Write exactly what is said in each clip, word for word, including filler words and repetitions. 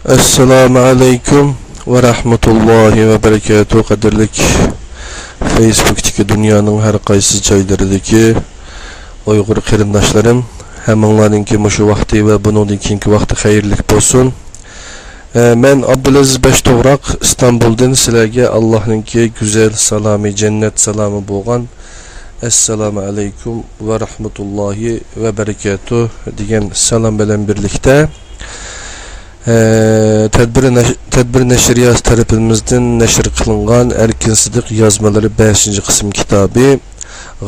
ئەسسالامۇ ئەلەيكۇم ۋە رەھمەتۇللاھى ۋە بەرىكاتۇھ. قەدىرلىك فېيسبۇكتىكى دۇنيانىڭ ھەر قايسى جايلىرىدىكى ئۇيغۇر قېرىنداشلىرىم، ھەممىڭلارنىڭكى مۇشۇ ۋاقتى ۋە بۇنىڭدىن كېيىنكى ۋاقتى خەيرلىك بولسۇن. ئە، مەن ئابدۇلئەزىز بەشتوغراق، ئىستانبۇلدىن سىلەرگە ئاللاھنىڭكى گۈزەل سالامى، جەننەت سالامى بولغان ئەسسالامۇ ئەلەيكۇم ۋە رەھمەتۇللاھى ۋە بەرىكاتۇھ دېگەن سالام بىلەن بىرلىكتە، ئە، تەدبىر نەش-، تەدبىر نەشرىياتى تەرىپىمىزدىن نەشر قىلىنغان ئەركىن سىدىق يازمىلىرى بەشىنچى قىسىم كىتابى،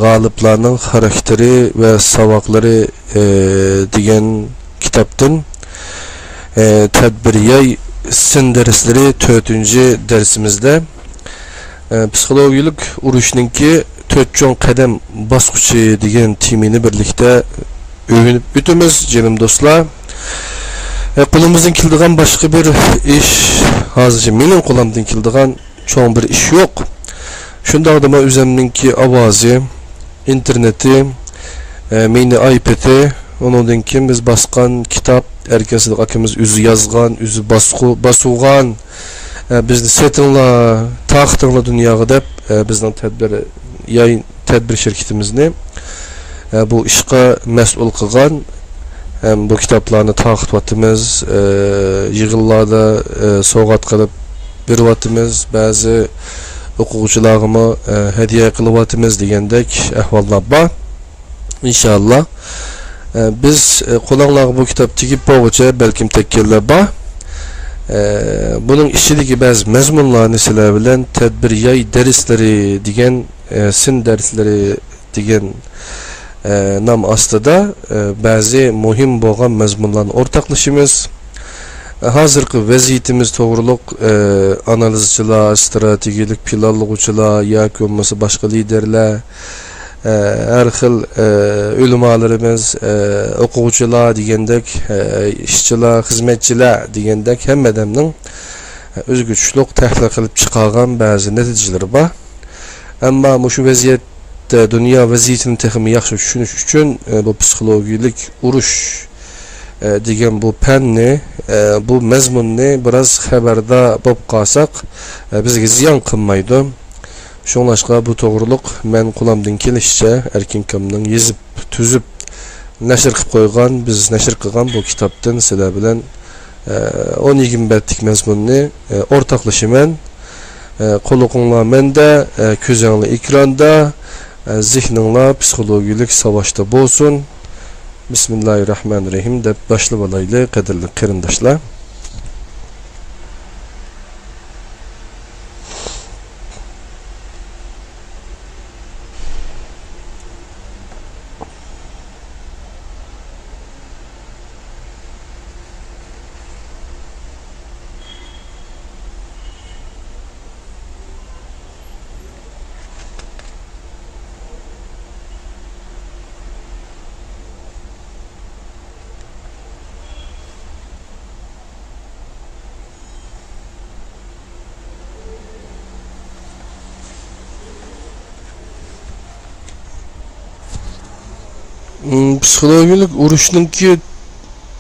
غالىپلارنىڭ خاراكتېرى ۋە ساۋاقلىرى، ئە، دېگەن كىتابتىن، ئە، تەدبىر ياي سىن دەرسلىرى تۆتىنچى دەرسىمىزدە، ئە، پسىخولوگىيىلىك ئۇرۇشنىڭكى تۆت چوڭ قەدەم باسقۇچى دېگەن تېمىنى بىرلىكتە ئۆگىنىپ ئۆتىمىز، جېنىم دوستلار. ئە، قولىمىزدىن كېلىدىغان باشقا بىر ئىش، ھازىرچە مېنىڭ قولۇمدىن كېلىدىغان چوڭ بىر ئىش يوق. شۇنداقتىمۇ ئۆزۈمنىڭكى ئاۋازى، ئىنتېرنېتى، ئە، مېنى ئايپېدى، ئۇنىڭدىن كېيىن بىز باسقان كىتاب، ئەركىن سىدىق ئاكىمىز ئۆزى يازغان، ئۆزى باسقۇ-، باسۇغان، ئە، بىزنى سېتىڭلار، تارقىتىڭلار دۇنياغا دەپ، ئە، بىزنىڭ تەدبىر ياي تەدبىر شىركىتىمىزنى، ئە، بۇ ئىشقا مەسئۇل قىلغان ھەم بۇ كىتابلارنى تارقىتىۋاتىمىز، ئە، يىغىنلاردا، ئە، سوۋغات قىلىپ بېرىۋاتىمىز، بەزى ئوقۇغۇچىلارغىمۇ، ئە، ھەدىيە قىلىۋاتىمىز دېگەندەك ئەھۋاللار بار. ئىنشائاللا، ئە، بىز، ئە، قولۇڭلارغا بۇ كىتاب تېگىپ بولغۇچە بەلكىم تەگكەنلەر بار. ئە، بۇنىڭ ئىچىدىكى بەزى مەزمۇنلارنى سىلەر بىلەن تەدبىر ياي دەرسلىرى دېگەن، ئە، سىن دەرسلىرى دېگەن، ئە، نام ئاستىدا، ئە، بەزى مۇھىم بولغان مەزمۇنلارنى ئورتاقلىشىمىز. ھازىرقى ۋەزىيىتىمىز توغرۇلۇق، ئە، ئانالىزچىلار، ئىستراتېگىيەلىك پىلانلىغۇچىلار ياكى بولمىسا باشقا لىدېرلەر، ئە، ھەر خىل، ئە، ئۆلىمالىرىمىز، ئە، ئوقۇغۇچىلار دېگەندەك، ئە، ئىشچىلار، خىزمەتچىلەر دېگەندەك ھەممە ئادەمنىڭ، ئە، ئۆزىگە چۈشلۈك تەھلىل قىلىپ چىقارغان بەزى نەتىجىلىرى بار. ئەمما مۇشۇ ۋەزىيەتتە دۇنيا ۋەزىيىتىنى تېخىمۇ ياخشى چۈشىنىش ئۈچۈن، ئە، بۇ پسىخولوگىيىلىك ئۇرۇش، ئە، دېگەن بۇ پەننى، ئە، بۇ مەزمۇننى بىراز خەۋەردار بولۇپ قالساق، ئە، بىزگە زىيان قىلمايدۇ. شۇڭلاشقا بۇ توغرۇلۇق مەن قولۇمدىن كېلىشىچە ئەركىن ئاكامنىڭ يېزىپ، تۈزۈپ، نەشر قىلىپ قويغان، بىز نەشر قىلغان بۇ كىتابتىن سىلەر بىلەن ئە، ئون يىگىرمە بەتلىك مەزمۇننى، ئە، ئورتاقلىشىمەن. ئە، قۇلىقىڭلار مەندە، ئە، كۆزۈڭلار ئېكراندا، ئە، زېھنىڭلار پسىخولوگىيىلىك ساۋاشتا بولسۇن. بىسمىللاھىررەھمانىررەھىم دەپ باشلىۋالايلى، قەدىرلىك قېرىنداشلار. مم، پسىخولوگىيىلىك ئۇرۇشنىڭكى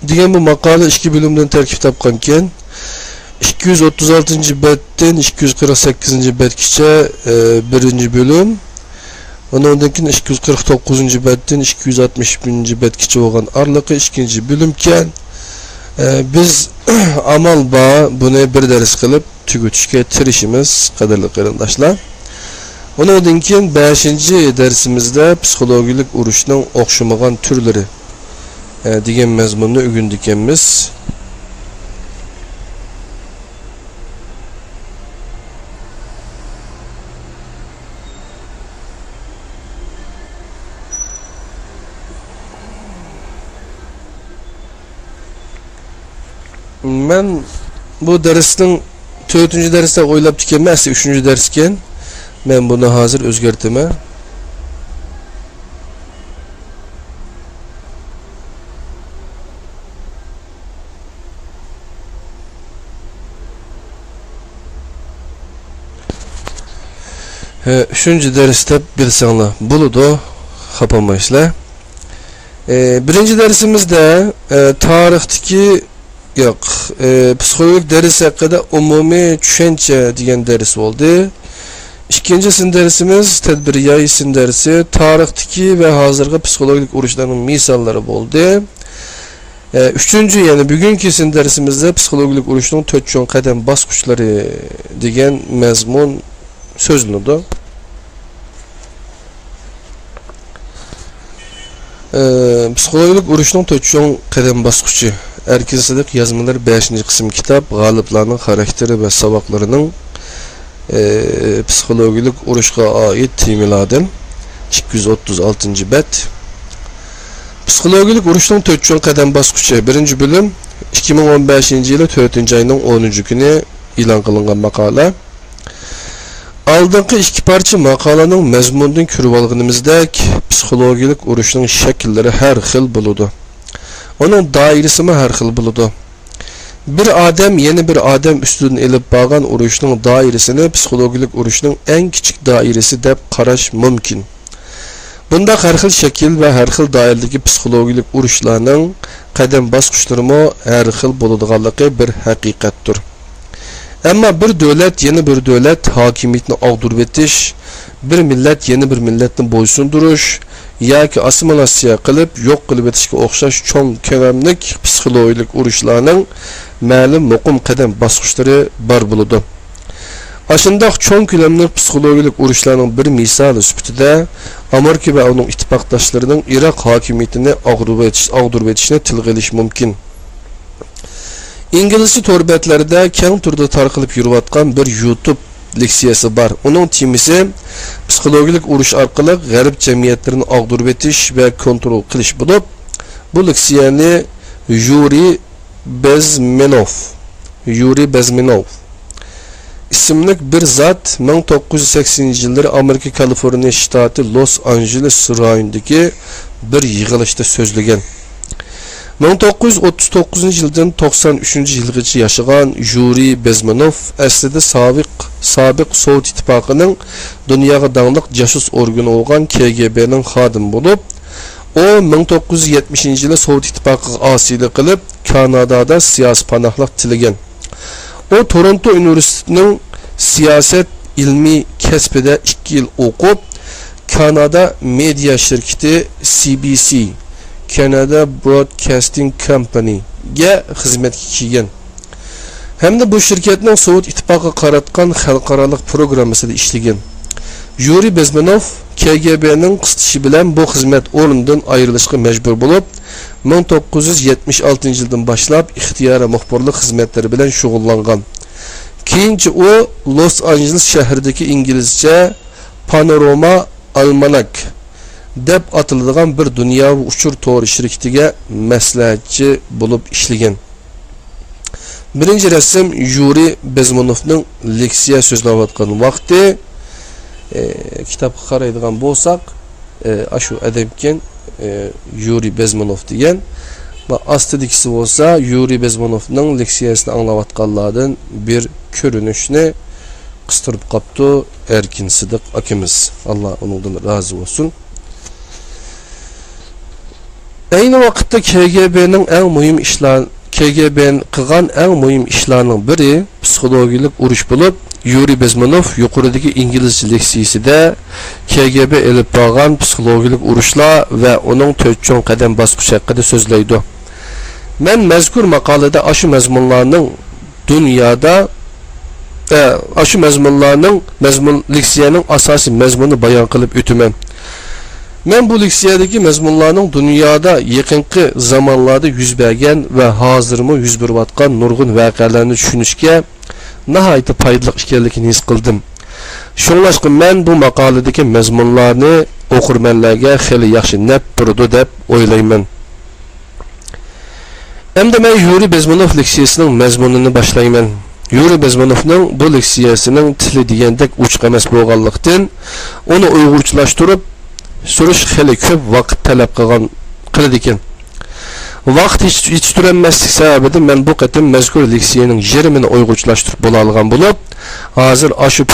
دېگەن بۇ ماقالە ئىككى بۆلۈمدىن تەركىب تاپقانكەن. ئىككى يۈز ئوتتۇز ئالتىنچى بەتتىن ئىككى يۈز قىرىق سەككىزىنچى بەتكىچە، ئە، بىرىنچى بۆلۈم. ئۇنىڭدىن كېيىن ئىككى يۈز قىرىق توققۇزىنچى بەتتىن ئىككى يۈز ئاتمىش بىرىنچى بەتكىچە بولغان ئارىلىقى ئىككىنچى بۆلۈمكەن. ئە، بىز ئامال بار بۇنى بىر دەرس قىلىپ تۈگىتىشكە تىرىشىمىز، قەدىرلىك قېرىنداشلار. ئۇنىڭدىن كېيىن بەشىنچى دەرسىمىزدە پسىخولوگىيىلىك ئۇرۇشنىڭ ئوخشىمىغان تۈرلىرى، ئە، دېگەن مەزمۇننى ئۆگىنىدىكەنمىز. مەن بۇ دەرسنىڭ تۆتىنچى دەرس دەپ ئويلاپتىكەنمەن، ئەسلى ئۈچىنچى دەرسكەن. مەن بۇنى ھازىر ئۆزگەرتىمەن. ھە، ئۈچىنچى دەرس دەپ بىلسەڭلار بولىدۇ، خاپا بولمايسىلەر. ئە، بىرىنچى دەرسىمىزدە، ئە، تارىختىكى، ياق، ئى، پسىخولوگىيەلىك دەرس ھەققىدە ئومۇمىي چۈشەنچە دېگەن دەرس بولدى. ئىككىنچى سىن دەرسىمىز تەدبىرىياھى سىن دەرسى، تارىختىكى ۋە ھازىرقى پسىخولوگىيەلىك ئۇرۇشلارنىڭ مىساللىرى بولدى. ئە، ئۈچىنچى، يەنى بۈگۈنكى سىن دەرسىمىزدە پسىخولوگىيەلىك ئۇرۇشنىڭ تۆت چوڭ قەدەم باسقۇچلىرى دېگەن مەزمۇن سۆزلىنىدۇ. ئە، پسىخولوگىيەلىك ئۇرۇشنىڭ تۆت چوڭ قەدەم باسقۇچى. ئەركىن سىدىق يازمىلىرى، بەشىنچى قىسىم كىتاب، غالىبلارنىڭ خاراكتېرى ۋە ساۋاقلىرىنىڭ، ئە، پسىخولوگىيەلىك ئۇرۇشقا ئائىت تېمىلاردىن، ئىككى يۈز ئوتتۇز ئالتىنچى بەت. پسىخولوگىيەلىك ئۇرۇشنىڭ تۆت چوڭ قەدەم باسقۇچى، بىرىنچى بۆلۈم، ئىككى مىڭ ئون بەشىنچى يىلى تۆتىنچى ئاينىڭ ئونىنچى كۈنى ئېلان قىلىنغان ماقالە. ئالدىنقى ئىككى پارچە ماقالىنىڭ مەزمۇنىدىن كۆرۈۋالغىنىمىزدەك، پسىخولوگىيەلىك ئۇرۇشنىڭ شەكىللىرى ھەر خىل بولىدۇ. ئۇنىڭ دائىرىسىمۇ ھەر خىل بولىدۇ. بىر ئادەم يەنە بىر ئادەم ئۈستىدىن ئېلىپ بارغان ئۇرۇشنىڭ دائىرىسىنى پسىخولوگىيەلىك ئۇرۇشنىڭ ئەڭ كىچىك دائىرىسى دەپ قاراش مۇمكىن. بۇنداق ھەر خىل شەكىل ۋە ھەر خىل دائىرىدىكى پسىخولوگىيەلىك ئۇرۇشلارنىڭ قەدەم باسقۇچلىرىمۇ ھەر خىل بولىدىغانلىقى بىر ھەقىقەتتۇر. ئەمما بىر دۆلەت يەنە بىر دۆلەت ھاكىمىيىتىنى ئاغدۇرۇۋېتىش، بىر مىللەت يەنە بىر مىللەتنى بويسۇندۇرۇش ياكى ئاسسىمىلياتسىيە قىلىپ يوق قىلىۋېتىشكە ئوخشاش چوڭ كۆلەملىك پسىخولوگىيەلىك ئۇرۇشلارنىڭ مەلۇم مۇقىم قەدەم باسقۇچلىرى بار بولىدۇ. ئاشۇنداق چوڭ كۆلەملىك پسىخولوگىيەلىك ئۇرۇشلارنىڭ بىر مىسالى سۈپىتىدە، ئامېرىكا ۋە ئۇنىڭ ئىتتىپاقداشلىرىنىڭ ئىراق ھاكىمىيىتىنى ئاغدۇرۇۋېتىش-، ئاغدۇرۇۋېتىشنى تىلغا ئېلىش مۇمكىن. ئىنگلىزچە تور بەتلەردە كەڭ تۈردە تارقىلىپ يۈرۈۋاتقان بىر يۇتۇب لېكسىيەسى بار. ئۇنىڭ تېمىسى پسىخولوگىيەلىك ئۇرۇش ئارقىلىق غەرب جەمئىيەتلىرىنى ئاغدۇرۇۋېتىش ۋە كونترول قىلىش بولۇپ، بۇ لېكسىيەنى يۇرىي بېزمېنوف، يۇرىي بېزمېنوف ئىسىملىك بىر زات مىڭ توققۇز يۈز سەكسىنىنچى يىللىرى ئامېرىكا كالىفورنىيە شتاتى لوس ئانژېلېس رايونىدىكى بىر يىغىلىشتا سۆزلىگەن. مىڭ توققۇز يۈز ئوتتۇز توققۇزىنچى يىلدىن توقسان ئۈچىنچى يىلغىچە ياشىغان يۇرىي بېزمېنوف ئەسلىدە سابىق، سابىق سوۋېت ئىتتىپاقىنىڭ دۇنياغا داڭلىق جاسۇس ئورگىنى بولغان كې گې بې نىڭ خادىمى بولۇپ، ئۇ مىڭ توققۇز يۈز يەتمىشىنچى يىلى سوۋېت ئىتتىپاقىغا ئاسىيلىق قىلىپ، كانادادا سىياسىي پاناھلىق تىلىگەن. ئۇ تورونتو ئۇنىۋېرسىتېتىنىڭ سىياسەت ئىلمىي كەسپىدە ئىككى يىل ئوقۇپ، كانادا مېدىيا شىركىتى سى بى سى، Canada Broadcasting Company، گە خىزمەتكە كىرگەن ھەمدە بۇ شىركەتنىڭ سوۋېت ئىتتىپاقىغا قاراتقان خەلقئارالىق پروگراممىسىدا ئىشلىگەن. يۇرىي بېزمېنوف كې گې بې نىڭ قىستىشى بىلەن بۇ خىزمەت ئورنىدىن ئايرىلىشقا مەجبۇر بولۇپ، مىڭ توققۇز يۈز يەتمىش ئالتىنچى يىلدىن باشلاپ ئىختىيارىي مۇخبىرلىق خىزمەتلىرى بىلەن شۇغۇللانغان. كېيىنچە ئۇ لوس ئانژېلېس شەھىرىدىكى ئىنگلىزچە پانورما ئالماناك دەپ ئاتىلىدىغان بىر دۇنياۋى ئۇچۇر تورى شىركىتىگە مەسلىھەتچى بولۇپ ئىشلىگەن. بىرىنچى رەسىم يۇرىي بېزمېنوفنىڭ لېكسىيە سۆزلەۋاتقان ۋاقتى. ئى، كىتابقا قارايدىغان بولساق، ئى، ئاشۇ ئادەمكەن، ئى، يۇرىي بېزمېنوف دېگەن. ۋە ئاستىدىكىسى بولسا يۇرىي بېزمېنوفنىڭ لېكسىيەسىنى ئاڭلاۋاتقانلاردىن بىر كۆرۈنۈشنى قىستۇرۇپ قاپتۇ ئەركىن سىدىق ئاكىمىز. ئاللا ئۇنىڭدىن رازى بولسۇن. ئەينى ۋاقىتتا كې گې بې نىڭ ئەڭ مۇھىم ئىشلار، كې گې بې قىلغان ئەڭ مۇھىم ئىشلارنىڭ بىرى پسىخولوگىيەلىك ئۇرۇش بولۇپ، يۇرىي بېزمېنوف يۇقىرىدىكى ئىنگلىزچە لېكسىيىسىدە كې گې بې ئېلىپ بارغان پسىخولوگىيەلىك ئۇرۇشلار ۋە ئۇنىڭ تۆت چوڭ قەدەم باسقۇچى ھەققىدە سۆزلەيدۇ. مەن مەزكۇر ماقالىدە ئاشۇ مەزمۇنلارنىڭ دۇنيادا، ئە، ئاشۇ مەزمۇنلارنىڭ مەزمۇن، لېكسىيەنىڭ ئاساسىي مەزمۇنىنى بايان قىلىپ ئۆتىمەن. مەن بۇ لېكسىيەدىكى مەزمۇنلارنىڭ دۇنيادا يېقىنقى زامانلاردا يۈز بەرگەن ۋە ھازىرمۇ يۈز بېرىۋاتقان نۇرغۇن ۋەقەلەرنى چۈشىنىشكە ناھايىتى پايدىلىق ئىكەنلىكىنى ھېس قىلدىم. شۇڭلاشقا مەن بۇ ماقالىدىكى مەزمۇنلارنى ئوقۇرمەنلەرگە خېلى ياخشى نەپ بېرىدۇ دەپ ئويلايمەن. ئەمدى مەن يۇرىي بېزمېنوف لېكسىيەسىنىڭ مەزمۇنىنى باشلايمەن. يۇرىي بېزمېنوفنىڭ بۇ لېكسىيەسىنىڭ تىلى دېگەندەك ئوچۇق ئەمەس بولغانلىقتىن، ئۇنى ئۇيغۇرچىلاشتۇرۇپ سۈرۈش خېلى كۆپ ۋاقىت تەلەپ قىلغان، قىلىدىكەن. ۋاقىت يېتىش-، يېتىشتۈرەلمەسلىك سەۋەبىدىن مەن بۇ قېتىم مەزكۇر لېكسىيەنىڭ يېرىمىنى ئۇيغۇرچىلاشتۇرۇپ بولالىغان بولۇپ، ھازىر ئاشۇ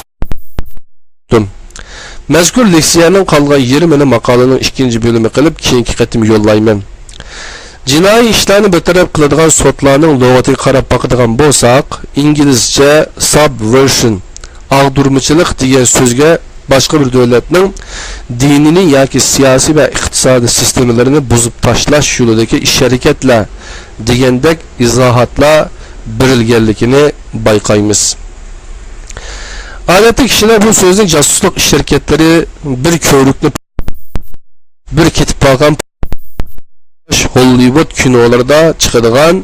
مەزكۇر لېكسىيەنىڭ قالغان يېرىمىنى ماقالىنىڭ ئىككىنچى بۆلۈمى قىلىپ، كېيىنكى قېتىم يوللايمەن. جىنايى ئىشلارنى بىر تەرەپ قىلىدىغان سوتلارنىڭ لۇغىتىگە قاراپ باقىدىغان بولساق، ئىنگلىزچە سابۋېرشن، ئاغدۇرمىچىلىق دېگەن سۆزگە باشقا بىر دۆلەتنىڭ دىنىي ياكى سىياسىي ۋە ئىقتىسادىي سىستېمىلىرىنى بۇزۇپ تاشلاش يولىدىكى ئىش-ھەرىكەتلەر دېگەندەك ئىزاھاتلار بېرىلگەنلىكىنى بايقايمىز. ئادەتتە كىشىلەر بۇ سۆزنى جاسۇسلۇق ئىش-ھەرىكەتلىرى، بىر كۆۋرۈكنى بىر كېتىپ قالغان ھوللىۋۇد كىنولىرىدا چىقىدىغان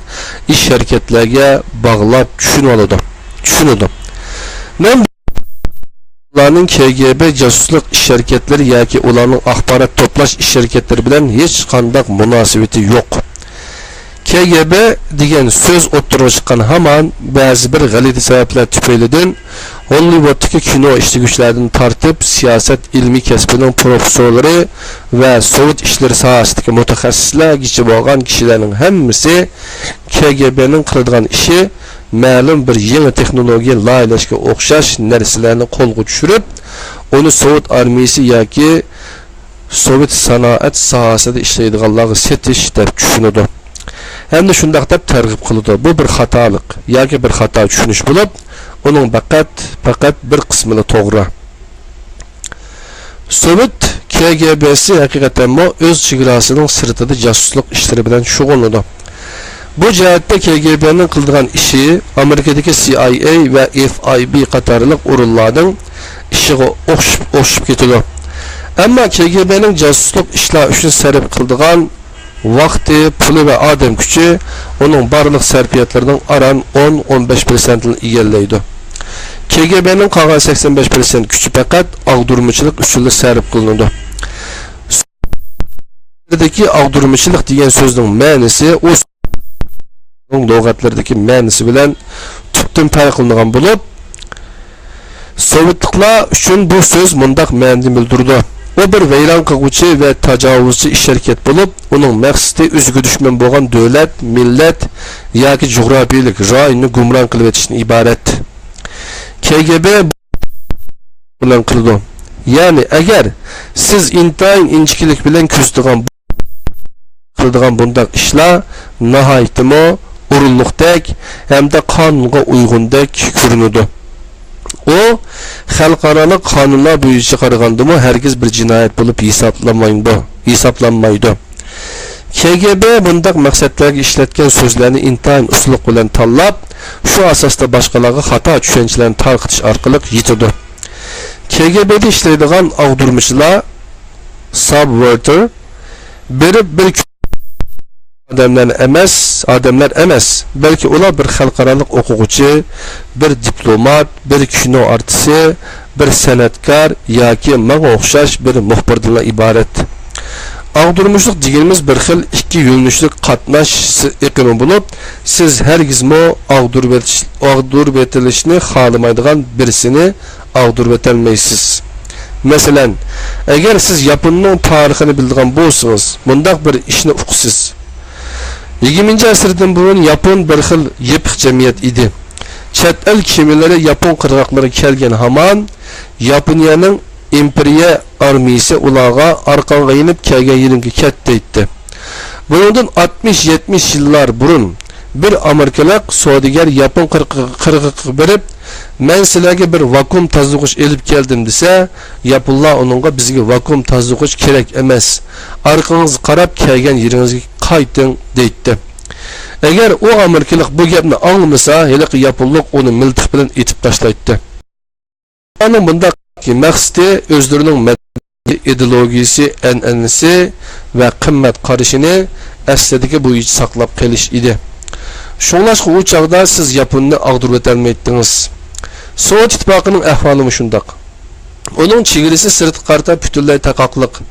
ئىش-ھەرىكەتلەرگە باغلاپ چۈشىنىۋالىدۇ، چۈشىنىدۇ. مەن ئۇلارنىڭ كى جى بى جاسۇسلۇق ئىش-ھەرىكەتلىرى ياكى ئۇلارنىڭ ئاخبارات توپلاش ئىش-ھەرىكەتلىرى بىلەن ھېچقانداق مۇناسىۋىتى يوق. كى جى بى دېگەن سۆز ئوتتۇرىغا چىققان ھامان، بەزى بىر غەلىتە سەۋەبلەر تۈپەيلىدىن ھوللىۋۇدتىكى كىنو ئىشلىگۈچىلەردىن تارتىپ، سىياسەت ئىلمىي كەسپىنىڭ پروفېسسورلىرى ۋە سوۋېت ئىشلىرى ساھەسىدىكى مۇتەخەسسىسلەرگىچە بولغان كىشىلەرنىڭ ھەممىسى كى جى بىنىڭ قىلىدىغان ئىشى مەلۇم بىر يېڭى تېخنولوگىيە لايىھەلەشكە ئوخشاش نەرسىلەرنى قولغا چۈشۈرۈپ، ئۇنى سوۋېت ئارمىيىسى ياكى سوۋېت سانائەت ساھەسىدە ئىشلەيدىغانلارغا سېتىش دەپ چۈشىنىدۇ ھەمدە شۇنداق دەپ تەرغىب قىلىدۇ. بۇ بىر خاتالىق ياكى بىر خاتا چۈشىنىش بولۇپ، ئۇنىڭ پەقەت، پەقەت بىر قىسمىلا توغرا. سوۋېت كى جى بىسى ھەقىقەتەنمۇ ئۆز چېگراسىنىڭ سىرتىدا جاسۇسلۇق ئىشلىرى بىلەن شۇغۇللىنىدۇ. بۇ جەھەتتە كى جى بىنىڭ قىلىدىغان ئىشى ئامېرىكىدىكى سى ئاي ئەي ۋە ئېف ئاي بى قاتارلىق ئورۇنلارنىڭ ئىشىغا ئوخشىشىپ، ئوخشىشىپ كېتىدۇ. ئەمما كى جى بىنىڭ جاسۇسلۇق ئىشلار ئۈچۈن سەرپ قىلىدىغان ۋاقتى، پۇلى ۋە ئادەم كۈچى ئۇنىڭ بارلىق سەرپىياتلىرىنىڭ ئاران ئون، ئون بەش پىرسەنتىنى ئىگىلەيدۇ. كى جى بىنىڭ قالغان سەكسەن بەش پىرسەنت كۈچى پەقەت ئاغدۇرمىچىلىق ئۈچۈنلا سەرپ قىلىنىدۇ. دىكى ئاغدۇرمىچىلىق دېگەن سۆزنىڭ مەنىسى ئۇ لۇغەتلىرىدىكى مەنىسى بىلەن تۈپتىن پەرقلىنىدىغان بولۇپ، سوۋېتلىقلار ئۈچۈن بۇ سۆز مۇنداق مەنىنى بىلدۈرىدۇ: ئۇ بىر ۋەيران قىلغۇچى ۋە تاجاۋۇزچى ئىش-ھەرىكەت بولۇپ، ئۇنىڭ مەقسىتى ئۆزىگە دۈشمەن بولغان دۆلەت، مىللەت ياكى جۇغراپىيىلىك رايوننى گۇمران قىلىۋېتىشتىن ئىبارەت. كى جى بى بىلەن قىلىدۇ. يەنى، ئەگەر سىز ئىنتايىن ئىنچىكىلىك بىلەن كۆزىتىدىغان، قىلىدىغان بۇنداق ئىشلار ناھايىتىمۇ ئورۇنلۇقتەك ھەمدە قانۇنغا ئۇيغۇندەك كۆرۈنىدۇ. ئۇ خەلقئارالىق قانۇنلار بويىچە قارىغاندىمۇ ھەرگىز بىر جىنايەت بولۇپ ھېسابلانمايدۇ، ھېسابلانمايدۇ. كى جى بى بۇنداق مەقسەتلەرگە ئىشلەتكەن سۆزلەرنى ئىنتايىن ئۇستىلىق بىلەن تاللاپ، شۇ ئاساستا باشقىلارغا خاتا چۈشەنچىلەرنى تارقىتىش ئارقىلىق يېتىدۇ. كى جى بىدە ئىشلەيدىغان ئاغدۇرمىچىلار، سابۋېرتېر، بېرىپ بىر ئادەملەرنى ئەمەس، ئادەملەر ئەمەس، بەلكى ئۇلار بىر خەلقئارالىق ئوقۇغۇچى، بىر دىپلومات، بىر كىنو ئارتىسى، بىر سەنئەتكار ياكى ماڭا ئوخشاش بىر مۇخبىردىنلا ئىبارەت. ئاغدۇرمىچىلىق دېگىنىمىز بىر خىل ئىككى يۆنىلىشلىك قاتناش ئېقىمى بولۇپ، سىز ھەرگىزمۇ ئاغدۇرۇۋېتىش، ئاغدۇرۇۋېتىلىشنى خالىمايدىغان بىرسىنى ئاغدۇرۇۋېتەلمەيسىز. مەسىلەن، ئەگەر سىز ياپوننىڭ تارىخىنى بىلىدىغان بولسىڭىز، مۇنداق بىر ئىشنى ئۇقىسىز. يىگىرمىنچى ئەسىردىن بۇرۇن ياپون بىر خىل يېپىق جەمئىيەت ئىدى. چەت ئەل كېمىلىرى ياپون قىرغاقلىرىغا كەلگەن ھامان، ياپونىيەنىڭ ئىمپېرىيە ئارمىيىسى ئۇلارغا، ئارقاڭغا يېنىپ، كەلگەن يېرىڭگە كەت دەيتتى. بۇنىڭدىن ئاتمىش، يەتمىش يىللار بۇرۇن بىر ئامېرىكىلىق سودىگەر ياپون قىرغىقىغا بېرىپ، مەن سىلەرگە بىر ۋاكۇئۇم تازىلىغۇچ ئېلىپ كەلدىم دېسە، ياپونلار ئۇنىڭغا، بىزگە ۋاكۇئۇم تازىلىغۇچ كېرەك ئەمەس، ئارقىڭىزغا قاراپ كەلگەن يېرىڭىزگە قايتىڭ دەيتتى. ئەگەر ئۇ ئامېرىكىلىق بۇ گەپنى ئاڭلىمىسا، ھېلىقى ياپونلۇق ئۇنى مىلتىق بىلەن ئېتىپ تاشلايتتى. ئۇلارنىڭ بۇنداق مەقسىتى ئۆزلىرىنىڭ مەدەنىيىتى، ئىدېئولوگىيىسى، ئەنئەنىسى ۋە قىممەت قارىشىنى ئەسلىدىكى بويىچە ساقلاپ قېلىش ئىدى. شۇڭلاشقا ئۇ چاغدا سىز ياپوننى ئاغدۇرۇۋېتەلمەيتتىڭىز. سوۋېت ئىتتىپاقىنىڭ ئەھۋالىمۇ شۇنداق. ئۇنىڭ چېگرىسى سىرتقا قارىتا پۈتۈنلەي تاقاقلىق،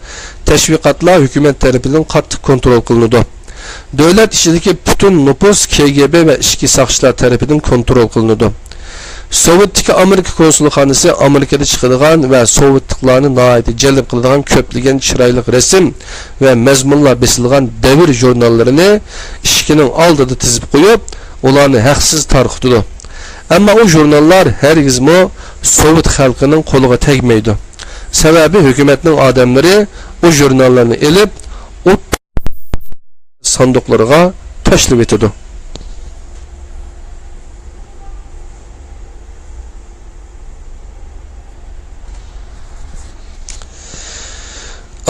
تەشۋىقاتلار ھۆكۈمەت تەرىپىدىن قاتتىق كونترول قىلىنىدۇ. دۆلەت ئىچىدىكى پۈتۈن نوپۇس كى جى بى ۋە ئىچكى ساقچىلار تەرىپىدىن كونترول قىلىنىدۇ. سوۋېتتىكى ئامېرىكا كونسۇلخانىسى ئامېرىكىدا چىقىدىغان ۋە سوۋېتلىقلارنى ناھايىتى جەلپ قىلىدىغان كۆپلىگەن چىرايلىق رەسىم ۋە مەزمۇنلار بېسىلغان دەۋر ژۇرناللىرىنى ئىشىكىنىڭ ئالدىدا تىزىپ قويۇپ، ئۇلارنى ھەقسىز تارقىتىدۇ. ئەمما ئۇ ژۇرناللار ھەرگىزمۇ سوۋېت خەلقىنىڭ قولىغا تەگمەيدۇ. سەۋەبى، ھۆكۈمەتنىڭ ئادەملىرى ئۇ ژۇرناللارنى ئېلىپ، ئوت ساندۇقلىرىغا تاشلىۋېتىدۇ.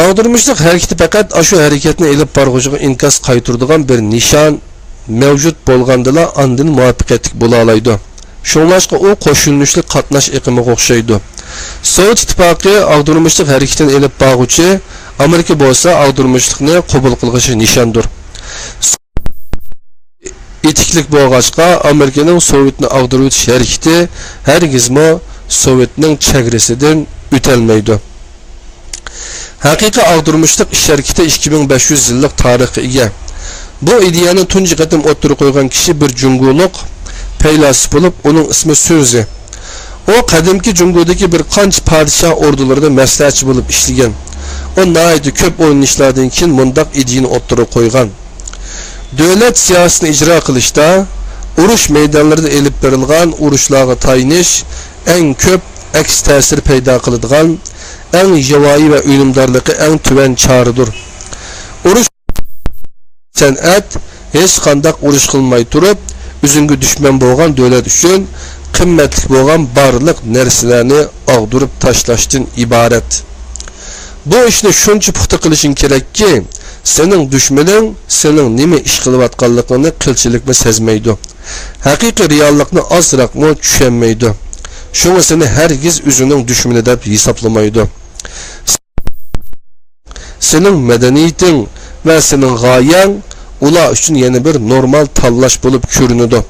ئاغدۇرمىشلىق ھەرىكىتى پەقەت ئاشۇ ھەرىكەتنى ئېلىپ بارغۇچىغا ئىنكاس قايتۇرىدىغان بىر نىشان مەۋجۇت بولغاندىلا ئاندىن مۇۋەپپەقىيەتلىك بولالايدۇ. شۇڭلاشقا ئۇ قوشۇلۇشلۇق قاتناش ئېقىمىغا ئوخشايدۇ. سوۋېت ئىتتىپاقى ئاغدۇرمىشلىق ھەرىكىتىنى ئېلىپ بارغۇچى، ئامېرىكا بولسا ئاغدۇرمىشلىقنى قوبۇل قىلغۇچى نىشاندۇر. ئېتىكلىك بولغاچقا، ئامېرىكىنىڭ سوۋېتنى ئاغدۇرۇۋېتىش ھەرىكىتى ھەرگىزمۇ سوۋېتنىڭ چەگرىسىدىن ئۆتەلمەيدۇ. ھەقىقىي ئاغدۇرمىشلىق ئىش ھەرىكىتى ئىككى مىڭ بەش يۈز يىللىق تارىخقا ئىگە. بۇ ئىدىيەنى تۇنجى قېتىم ئوتتۇرىغا قويغان كىشى بىر جۇڭگولۇق پەيلاسوپ بولۇپ، ئۇنىڭ ئىسمى سۈنزى. ئۇ قەدىمكى جۇڭگودىكى بىر قانچە پادىشاھ ئوردىلىرىدا مەسلىھەتچى بولۇپ ئىشلىگەن. ئۇ ناھايىتى كۆپ ئويلىنىشلاردىن كېيىن مۇنداق ئىدىيىنى ئوتتۇرىغا قويغان. دۆلەت سىياسىتىنى ئىجرا قىلىشتا ئۇرۇش مەيدانلىرىدا ئېلىپ بېرىلغان ئۇرۇشلارغا تايىنىش ئەڭ كۆپ ئەكس تەسىر پەيدا قىلىدىغان، ئەڭ ياۋايى ۋە ئۈنۈمدارلىقى ئەڭ تۆۋەن چارىدۇر. ئۇرۇش سەنئەت، ھېچقانداق ئۇرۇش قىلماي تۇرۇپ، ئۆزۈڭگە دۈشمەن بولغان دۆلەت ئۈچۈن قىممەتلىك بولغان بارلىق نەرسىلەرنى ئاغدۇرۇپ تاشلاشتىن ئىبارەت. بۇ ئىشنى شۇنچە پۇختا قىلىشىڭ كېرەككى، سېنىڭ دۈشمىنىڭ سېنىڭ نېمە ئىش قىلىۋاتقانلىقىڭنى قىلچىلىكمۇ سەزمەيدۇ. ھەقىقىي رېئاللىقنى ئازراقمۇ چۈشەنمەيدۇ. شۇڭا سېنى ھەرگىز ئۆزىنىڭ دۈشمىنى دەپ ھېسابلىمايدۇ. سېنىڭ مەدەنىيىتىڭ ۋە سېنىڭ غايەڭ ئۇلار ئۈچۈن يەنە بىر نورمال تاللاش بولۇپ كۆرۈنىدۇ.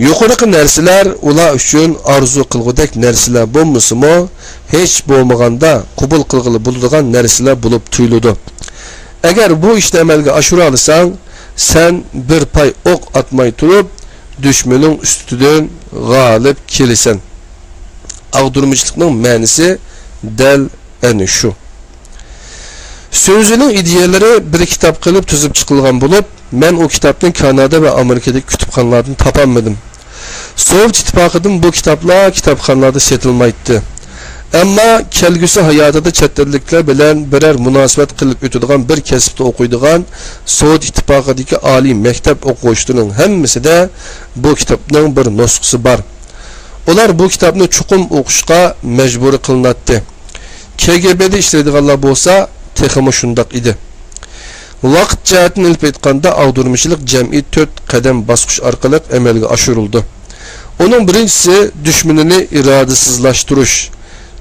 يۇقىرىقى نەرسىلەر ئۇلار ئۈچۈن ئارزۇ قىلغۇدەك نەرسىلەر بولمىسىمۇ، ھېچ بولمىغاندا قوبۇل قىلغىلى بولىدىغان نەرسىلەر بولۇپ تۇيۇلىدۇ. ئەگەر بۇ ئىشنى ئەمەلگە ئاشۇرالىساڭ، سەن بىر پاي ئوق ئاتماي تۇرۇپ، دۈشمىنىڭ ئۈستىدىن غالىب كېلىسەن. ئاغدۇرمىشلىقنىڭ مەنىسى دەل ئەنە شۇ. سۆزىنىڭ ئىدىيەلىرى بىر كىتاب قىلىپ تۈزۈپ چىقىلغان بولۇپ، مەن ئۇ كىتابنى كانادا ۋە ئامېرىكىدىكى كۇتۇپخانىلاردىن تاپالمىدىم. سوۋېت ئىتتىپاقىدىمۇ بۇ كىتابلار كىتابخانىلاردا سېتىلمايتتى. ئەمما كەلگۈسى ھاياتىدا چەت ئەللىكلەر بىلەن بىرەر مۇناسىۋەت قىلىپ ئۆتىدىغان، بىر كەسىپتە ئوقۇيدىغان سوۋېت ئىتتىپاقىدىكى ئالىي مەكتەپ ئوقۇغۇچىلىرىنىڭ ھەممىسىدە بۇ كىتابنىڭ بىر نۇسخىسى بار. ئۇلار بۇ كىتابنى چوقۇم ئوقۇشقا مەجبۇرىي قىلىناتتى. كېگېبېدا ئىشلەيدىغانلار بولسا تېخىمۇ شۇنداق ئىدى. ۋاقىت جەھەتتىن ئېلىپ ئېيتقاندا، ئاغدۇرمىچىلىق جەمئىي تۆت قەدەم باسقۇچ ئارقىلىق ئەمەلگە ئاشۇرۇلىدۇ. ئۇنىڭ بىرىنچىسى دۈشمىنىنى ئىرادىسىزلاشتۇرۇش،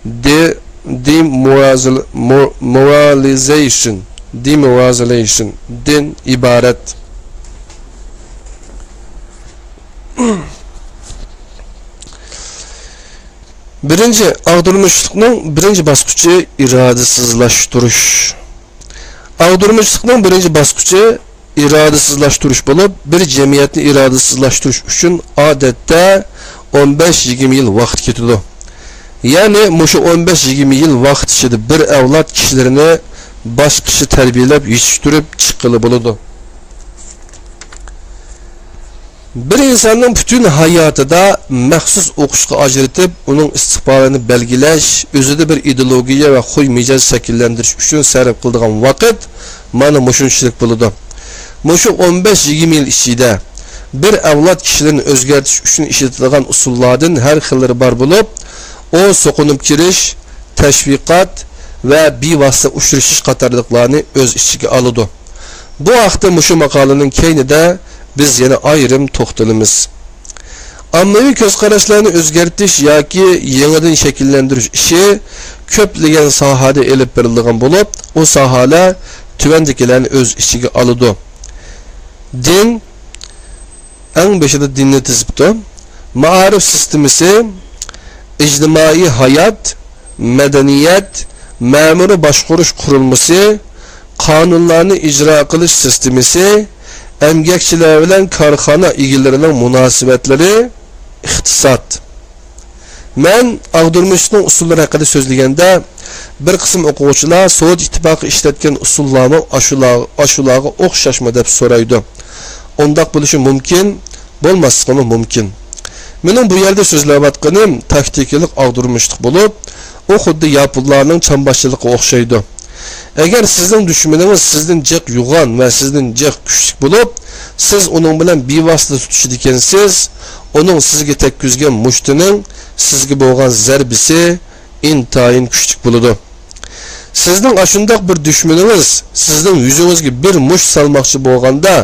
de-, demoraliz-, mo-, moralization، demoralization دىن ئىبارەت. بىرىنچى، ئاغدۇرمىچىلىقنىڭ بىرىنچى باسقۇچى ئىرادىسىزلاشتۇرۇش. ئاغدۇرمىچىلىقنىڭ بىرىنچى باسقۇچى ئىرادىسىزلاشتۇرۇش بولۇپ، بىر جەمئىيەتنى ئىرادىسىزلاشتۇرۇش ئۈچۈن ئادەتتە ئون بەش يىگىرمە يىل ۋاقىت كېتىدۇ. يەنى مۇشۇ ئون بەش يىگىرمە يىل ۋاقىت ئىچىدە بىر ئەۋلاد كىشىلىرىنى باشقىچە تەربىيەلەپ يېتىشتۈرۈپ چىققىلى بولىدۇ. بىر ئىنساننىڭ پۈتۈن ھاياتىدا مەخسۇس ئوقۇشقا ئاجرىتىپ، ئۇنىڭ ئىستىقبالىنى بەلگىلەش، ئۆزىدە بىر ئىدېئولوگىيە ۋە خۇي مىجەز شەكىللەندۈرۈش ئۈچۈن سەرپ قىلىدىغان ۋاقىت مانا مۇشۇنچىلىك بولىدۇ. مۇشۇ ئون بەش يىگىرمە يىل ئىچىدە بىر ئەۋلاد كىشىلىرىنى ئۆزگەرتىش ئۈچۈن ئىشلىتىدىغان ئۇسۇللاردىن ھەر خىللىرى بار بولۇپ، ئۇ سوقۇنۇپ كىرىش، تەشۋىقات ۋە بىۋاسىتە ئۇچرىشىش قاتارلىقلارنى ئۆز ئىچىگە ئالىدۇ. بۇ ھەقتە مۇشۇ ماقالىنىڭ كەينىدە بىز يەنە ئايرىم توختىلىمىز. ئاممىۋى كۆز قاراشلارنى ئۆزگەرتىش ياكى يېڭىدىن شەكىللەندۈرۈش ئىشى كۆپلىگەن ساھەدە ئېلىپ بېرىلىدىغان بولۇپ، ئۇ ساھەلەر تۆۋەندىكىلەرنى ئۆز ئىچىگە ئالىدۇ. دىن، ئەڭ بېشىدا دىننى تىزىپتۇ. مائارىپ سىستېمىسى، ئىجتىمائىي ھايات، مەدەنىيەت، مەمۇرىي باشقۇرۇش قۇرۇلمىسى، قانۇنلارنى ئىجرا قىلىش سىستېمىسى، ئەمگەكچىلەر بىلەن كارخانا ئىگىلىرىنىڭ مۇناسىۋەتلىرى، ئىقتىساد. مەن ئاغدۇرمىچىلىقنىڭ ئۇسۇللىرى ھەققىدە سۆزلىگەندە، بىر قىسىم ئوقۇغۇچىلار سوۋېت ئىتتىپاقى ئىشلەتكەن ئۇسۇللارمۇ ئاشۇلار-، ئاشۇلارغا ئوخشاشمۇ دەپ سورايدۇ. ئۇنداق بولۇشى مۇمكىن، بولماسلىقىمۇ مۇمكىن. مېنىڭ بۇ يەردە سۆزلەۋاتقىنىم تاكتىكىلىق ئاغدۇرمىچىلىق بولۇپ، ئۇ خۇددى ياپونلارنىڭ چامباشچىلىقىغا ئوخشايدۇ. ئەگەر سىزنىڭ دۈشمىنىڭىز سىزدىن جىق يوغان ۋە سىزدىن جىق كۈچلۈك بولۇپ، سىز ئۇنىڭ بىلەن بىۋاسىتە تۇتۇشىدىكەنسىز، ئۇنىڭ سىزگە تەگكۈزگەن مۇشتىنىڭ سىزگە بولغان زەربىسى ئىنتايىن كۈچلۈك بولىدۇ. سىزنىڭ ئاشۇنداق بىر دۈشمىنىڭىز سىزنىڭ يۈزىڭىزگە بىر مۇشت سالماقچى بولغاندا،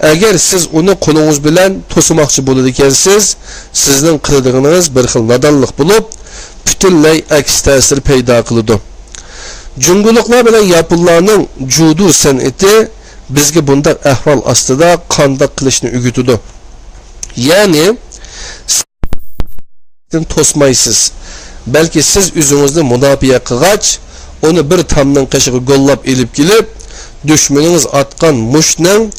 ئەگەر سىز ئۇنى قولىڭىز بىلەن توسماقچى بولىدىكەنسىز، سىزنىڭ قىلىدىغىنىڭىز بىر خىل نادانلىق بولۇپ، پۈتۈنلەي ئەكس تەسىر پەيدا قىلىدۇ. جۇڭگولۇقلار بىلەن ياپونلارنىڭ جۇدۇ سەنئىتى بىزگە بۇنداق ئەھۋال ئاستىدا قانداق قىلىشنى ئۆگىتىدۇ. يەنى، توسمايسىز. بەلكى سىز ئۆزىڭىزنى مۇداپىئە قىلغاچ، ئۇنى بىر تامنىڭ قېشىغا گوللاپ ئېلىپ كېلىپ، دۈشمىنىڭىز ئاتقان مۇشتنىڭ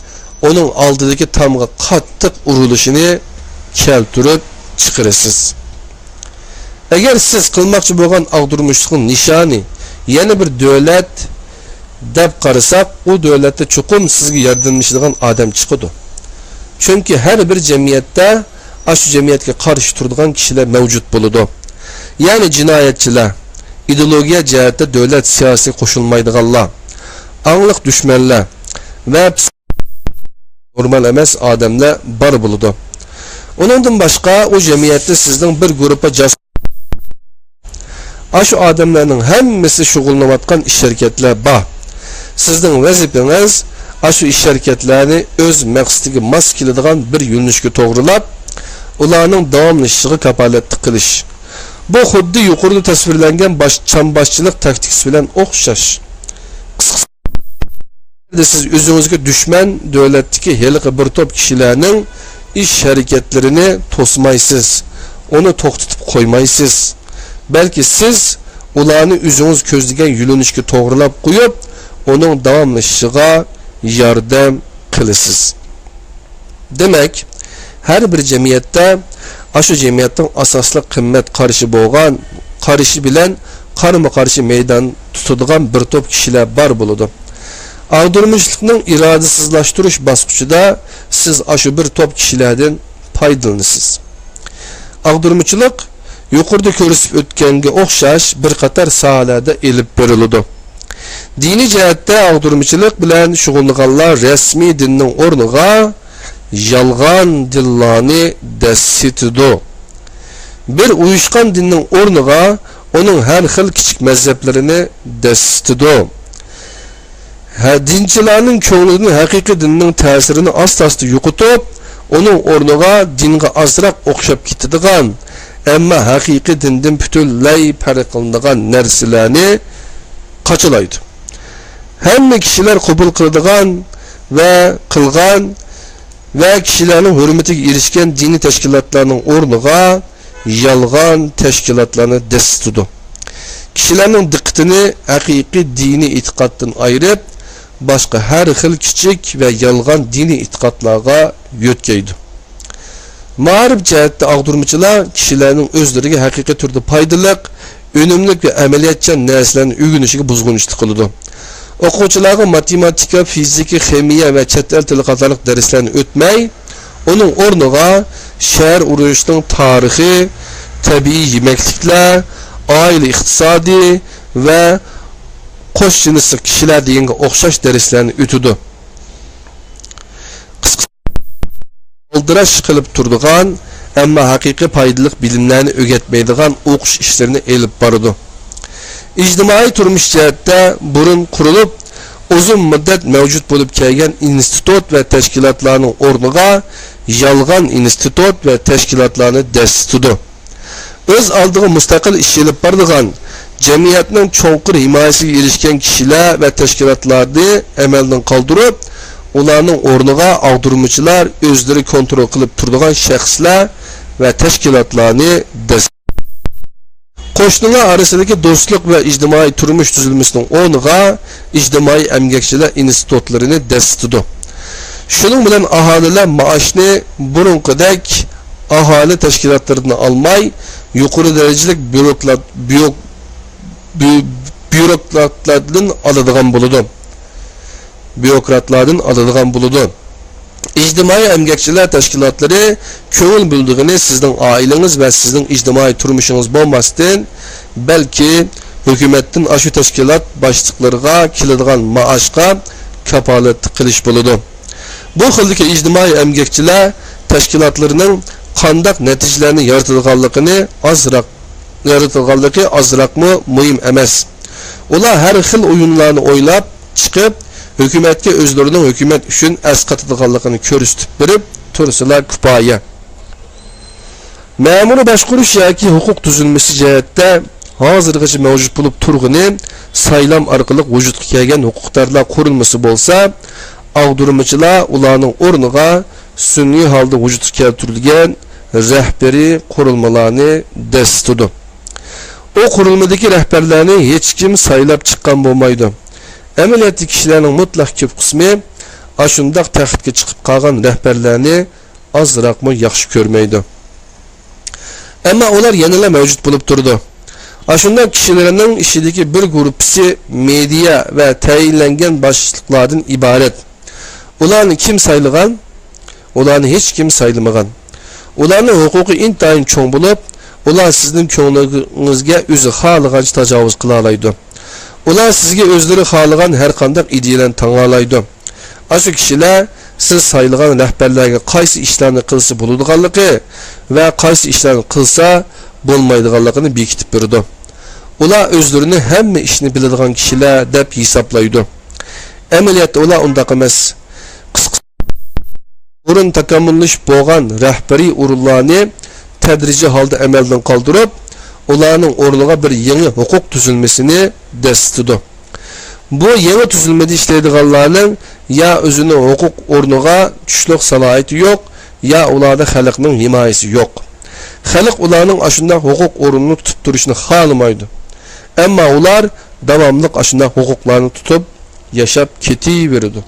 ئۇنىڭ ئالدىدىكى تامغا قاتتىق ئۇرۇلۇشىنى كەلتۈرۈپ چىقىرىسىز. ئەگەر سىز قىلماقچى بولغان ئاغدۇرمىشلىقنىڭ نىشانى يەنە بىر دۆلەت دەپ قارىساق، ئۇ دۆلەتتە چوقۇم سىزگە ياردەملىشىدىغان ئادەم چىقىدۇ. چۈنكى ھەر بىر جەمئىيەتتە ئاشۇ جەمئىيەتكە قارشى تۇرىدىغان كىشىلەر مەۋجۇت بولىدۇ. يەنى جىنايەتچىلەر، ئىدېئولوگىيە جەھەتتە دۆلەت سىياسىتىگە قوشۇلمايدىغانلار، ئاڭلىق دۈشمەنلەر ۋە نورمال ئەمەس ئادەملەر بار بولىدۇ. ئۇنىڭدىن باشقا، ئۇ جەمئىيەتتە سىزنىڭ بىر گۇرۇپپا جاسۇس، ئاشۇ ئادەملەرنىڭ ھەممىسى شۇغۇللىنىۋاتقان ئىش-ھەرىكەتلەر بار. سىزنىڭ ۋەزىپىڭىز ئاشۇ ئىش-ھەرىكەتلەرنى ئۆز مەقسىتىگە ماس كېلىدىغان بىر يۆنىلىشكە توغرىلاپ، ئۇلارنىڭ داۋاملىشىشىغا كاپالەتلىك قىلىش. بۇ خۇددى يۇقىرىدا تەسۋىرلەنگەن باش-، چامباشچىلىق تاكتىكىسى بىلەن ئوخشاش. قىسقىسى، سىز ئۆزىڭىزگە دۈشمەن دۆلەتتىكى ھېلىقى بىر توپ كىشىلەرنىڭ ئىش-ھەرىكەتلىرىنى توسمايسىز، ئۇنى توختىتىپ قويمايسىز. بەلكى سىز ئۇلارنى ئۆزىڭىز كۆزلىگەن يۆنىلىشكە توغرىلاپ قويۇپ، ئۇنىڭ داۋاملىشىشىغا ياردەم قىلىسىز. دېمەك، ھەر بىر جەمئىيەتتە ئاشۇ جەمئىيەتنىڭ ئاساسلىق قىممەت قارىشى بولغان، قارىشى بىلەن قارىمۇ-قارشى مەيدان تۇتىدىغان بىر توپ كىشىلەر بار بولىدۇ. ئاغدۇرمىچىلىقنىڭ ئىرادىسىزلاشتۇرۇش باسقۇچىدا سىز ئاشۇ بىر توپ كىشىلەردىن پايدىلىنىسىز. ئاغدۇرمىچىلىق يۇقىرىدا كۆرسىتىپ ئۆتكەنگە ئوخشاش بىر قاتار ساھەلەردە ئېلىپ بېرىلىدۇ. دىنىي جەھەتتە ئاغدۇرمىچىلىق بىلەن شۇغۇللىنىدىغانلار رەسمىي دىننىڭ ئورنىغا يالغان دىنلارنى دەسسىتىدۇ. بىر ئۇيۇشقان دىننىڭ ئورنىغا ئۇنىڭ ھەر خىل كىچىك مەزھەپلىرىنى دەسسىتىدۇ. ھە، دىنچىلارنىڭ كۆڭلىدىن ھەقىقىي دىننىڭ تەسىرىنى ئاستا-ئاستا يوقىتىپ، ئۇنىڭ ئورنىغا دىنغا ئازراق ئوخشاپ كېتىدىغان، ئەمما ھەقىقىي دىندىن پۈتۈنلەي پەرقلىنىدىغان نەرسىلەرنى قاچىلايدۇ. ھەممە كىشىلەر قوبۇل قىلىدىغان ۋە قىلغان ۋە كىشىلەرنىڭ ھۆرمىتىگە ئېرىشكەن دىنىي تەشكىلاتلارنىڭ ئورنىغا يالغان تەشكىلاتلارنى دەسسىتىدۇ. كىشىلەرنىڭ دىققىتىنى ھەقىقىي دىنىي ئېتىقادتىن ئايرىپ، باشقا ھەر خىل كىچىك ۋە يالغان دىنىي ئېتىقادلارغا يۆتكەيدۇ. مائارىپ جەھەتتە ئاغدۇرمىچىلار كىشىلەرنىڭ ئۆزلىرىگە ھەقىقىي تۈردە پايدىلىق، ئۈنۈملۈك ۋە ئەمەلىيەتچان نەرسىلەرنى ئۆگىنىشىگە بۇزغۇنچىلىق قىلىدۇ. ئوقۇغۇچىلارغا ماتېماتىكا، فىزىكا، خىمىيە ۋە چەت ئەل تىلى قاتارلىق دەرسلەرنى ئۆتمەي، ئۇنىڭ ئورنىغا شەھەر ئۇرۇشىنىڭ تارىخى، تەبىئىي يېمەكلىكلەر، ئائىلە ئىقتىسادى ۋە قوش جىنسلىق كىشىلەر دېگەنگە ئوخشاش دەرسلەرنى ئۆتىدۇ. قىسقىسى، ئالدىراش قىلىپ تۇرىدىغان، ئەمما ھەقىقىي پايدىلىق بىلىملەرنى ئۆگەتمەيدىغان ئوقۇش ئىشلىرىنى ئېلىپ بارىدۇ. ئىجتىمائىي تۇرمۇش جەھەتتە بۇرۇن قۇرۇلۇپ، ئۇزۇن مۇددەت مەۋجۇت بولۇپ كەلگەن ئىنستىتۇت ۋە تەشكىلاتلارنىڭ ئورنىغا يالغان ئىنستىتۇت ۋە تەشكىلاتلارنى دەسسىتىدۇ. ئۆز ئالدىغا مۇستەقىل ئىش ئېلىپ بارىدىغان، جەمئىيەتنىڭ چوڭقۇر ھىمايىسىگە ئېرىشكەن كىشىلەر ۋە تەشكىلاتلارنى ئەمەلدىن قالدۇرۇپ، ئۇلارنىڭ ئورنىغا ئاغدۇرمىچىلار ئۆزلىرى كونترول قىلىپ تۇرىدىغان شەخسلەر ۋە تەشكىلاتلارنى دەس-، قوشنىلار ئارىسىدىكى دوستلۇق ۋە ئىجتىمائىي تۇرمۇش تۈزۈلمىسىنىڭ ئورنىغا ئىجتىمائىي ئەمگەكچىلەر ئىنستىتۇتلىرىنى دەسسىتىدۇ. شۇنىڭ بىلەن ئاھالىلەر مائاشنى بۇرۇنقىدەك ئاھالە تەشكىلاتلىرىدىن ئالماي، يۇقىرى دەرىجىلىك بيۇروكرات-، بيۇ-، بيۇ-، بيۇروكراتلاردىن ئالىدىغان بولىدۇ. بيۇروكراتلاردىن ئالىدىغان بولىدۇ. ئىجتىمائىي ئەمگەكچىلەر تەشكىلاتلىرى كۆڭۈل بۆلىدىغىنى سىزنىڭ ئائىلىڭىز ۋە سىزنىڭ ئىجتىمائىي تۇرمۇشىڭىز بولماستىن، بەلكى ھۆكۈمەتتىن ئاشۇ تەشكىلات باشلىقلىرىغا كېلىدىغان مائاشقا كاپالەتلىك قىلىش بولىدۇ. بۇ خىلدىكى ئىجتىمائىي ئەمگەكچىلەر تەشكىلاتلىرىنىڭ قانداق نەتىجىلەرنى يارىتىدىغانلىقىنى ئازراق، يارىتىدىغانلىقى ئازراقمۇ مۇھىم ئەمەس. ئۇلار ھەر خىل ئويۇنلارنى ئويلاپ چىقىپ، ھۆكۈمەتكە ئۆزلىرىنىڭ ھۆكۈمەت ئۈچۈن ئەسقاتىدىغانلىقىنى كۆرسىتىپ بېرىپ تۇرسىلا كۇپايە. مەمۇرىي باشقۇرۇش ياكى ھوقۇق تۈزۈلمىسى جەھەتتە ھازىرغىچە مەۋجۇت بولۇپ تۇرغىنى سايلام ئارقىلىق ۋۇجۇدقا كەلگەن ھوقۇقدارلار قۇرۇلمىسى بولسا، ئاغدۇرمىچىلار ئۇلارنىڭ ئورنىغا سۈنئىي ھالدا ۋۇجۇدقا كەلتۈرۈلگەن رەھبىرىي قۇرۇلمىلارنى دەسسىتىدۇ. ئۇ قۇرۇلمىدىكى رەھبەرلەرنى ھېچكىم سايلاپ چىققان بولمايدۇ. ئەمەلىيەتتە كىشىلەرنىڭ مۇتلەق كۆپ قىسمى ئاشۇنداق تەختكە چىقىپ قالغان رەھبەرلەرنى ئازراقمۇ ياخشى كۆرمەيدۇ. ئەمما ئۇلار يەنىلا مەۋجۇت بولۇپ تۇرىدۇ. ئاشۇنداق كىشىلەرنىڭ ئىچىدىكى بىر گۇرۇپپىسى مېدىيا ۋە تەيىنلەنگەن باشلىقلاردىن ئىبارەت. ئۇلارنى كىم سايلىغان؟ ئۇلارنى ھېچكىم سايلىمىغان. ئۇلارنىڭ ھوقۇقى ئىنتايىن چوڭ بولۇپ، ئۇلار سىزنىڭ كۆڭلىڭىزگە ئۆزى خالىغانچە تاجاۋۇز قىلالايدۇ. ئۇلار سىزگە ئۆزلىرى خالىغان ھەر قانداق ئىدىيەلەرنى تاڭالايدۇ. ئاشۇ كىشىلەر سىز سايلىغان رەھبەرلەرگە قايسى ئىشلارنى قىلسا بولىدىغانلىقى ۋە قايسى ئىشلارنى قىلسا بولمايدىغانلىقىنى بېكىتىپ بېرىدۇ. ئۇلار ئۆزلىرىنى ھەممە ئىشنى بىلىدىغان كىشىلەر دەپ ھېسابلايدۇ. ئەمەلىيەتتە ئۇلار ئۇنداق ئەمەس. قىسقىسى، بۇرۇن تاكامۇللىشىپ بولغان رەھبىرىي ئورۇنلارنى تەدرىجىي ھالدا ئەمەلدىن قالدۇرۇپ، ئۇلارنىڭ ئورنىغا بىر يېڭى ھوقۇق تۈزۈلمىسىنى دەسسىتىدۇ. بۇ يېڭى تۈزۈلمىدە ئىشلەيدىغانلارنىڭ يا ئۆزىنىڭ ھوقۇق ئورنىغا چۈشلۈك سالاھىيىتى يوق، يا ئۇلاردا خەلقنىڭ ھىمايىسى يوق. خەلق ئۇلارنىڭ ئاشۇنداق ھوقۇق ئورنىنى تۇتۇپ تۇرۇشىنى خالىمايدۇ. ئەمما ئۇلار داۋاملىق ئاشۇنداق ھوقۇقلارنى تۇتۇپ ياشاپ كېتىۋېرىدۇ.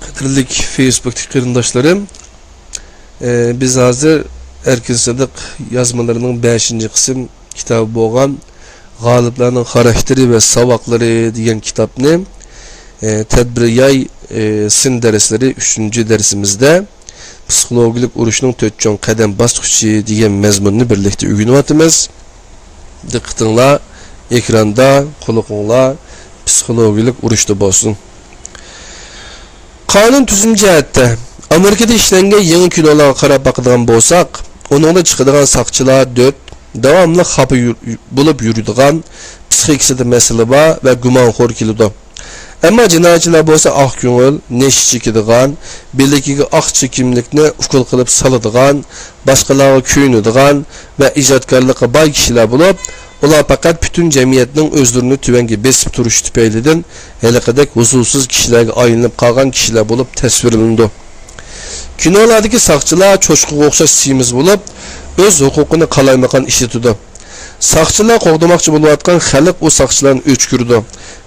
قەدىرلىك فېيسبۇكتىكى قېرىنداشلىرىم، ئى، بىز ھازىر ئەركىن سىدىق يازمىلىرىنىڭ بەشىنچى قىسىم كىتابى بولغان غالىپلارنىڭ خاراكتېرى ۋە ساۋاقلىرى دېگەن كىتابنى، ئى، تەدبىر ياي، ئى، سىن دەرسلىرى ئۈچىنچى دەرسىمىزدە پسىخولوگىيەلىك ئۇرۇشنىڭ تۆت چوڭ قەدەم باسقۇچى دېگەن مەزمۇننى بىرلىكتە ئۆگىنىۋاتىمىز. دىققىتىڭلار ئېكراندا، قۇلىقىڭلار پسىخولوگىيەلىك ئۇرۇشتا بولسۇن. قانۇن تۈزۈم جەھەتتە ئامېرىكىدا ئىشلەنگەن يېڭى كىنولارغا قاراپ باقىدىغان بولساق، ئۇنىڭدا چىقىدىغان ساقچىلار دۆت، داۋاملىق خاپا يۈر-، بولۇپ يۈرىدىغان، پسىخىكىسىدا مەسىلە بار ۋە گۇمانخور كېلىدۇ. ئەمما جىنايەتچىلەر بولسا ئاق كۆڭۈل، نەشە چېكىدىغان، بىلىكىگە ئاق چېكىملىكنى ئوكۇل قىلىپ سالىدىغان، باشقىلارغا كۆيۈنىدىغان ۋە ئىجادكارلىققا باي كىشىلەر بولۇپ، ئۇلار پەقەت پۈتۈن جەمئىيەتنىڭ ئۆزلىرىنى تۆۋەنگە بېسىپ تۇرۇشى تۈپەيلىدىن ھېلىقىدەك ھوسۇلسىز كىشىلەرگە ئايلىنىپ قالغان كىشىلەر بولۇپ تەسۋىرلىنىدۇ. كىنولاردىكى ساقچىلار چوشقىغا ئوخشاش سېمىز بولۇپ، ئۆز ھوقۇقىنى قالايمىقان ئىشلىتىدۇ. ساقچىلار قوغدىماقچى بولۇۋاتقان خەلق ئۇ ساقچىلارنى ئۆچ كۆرىدۇ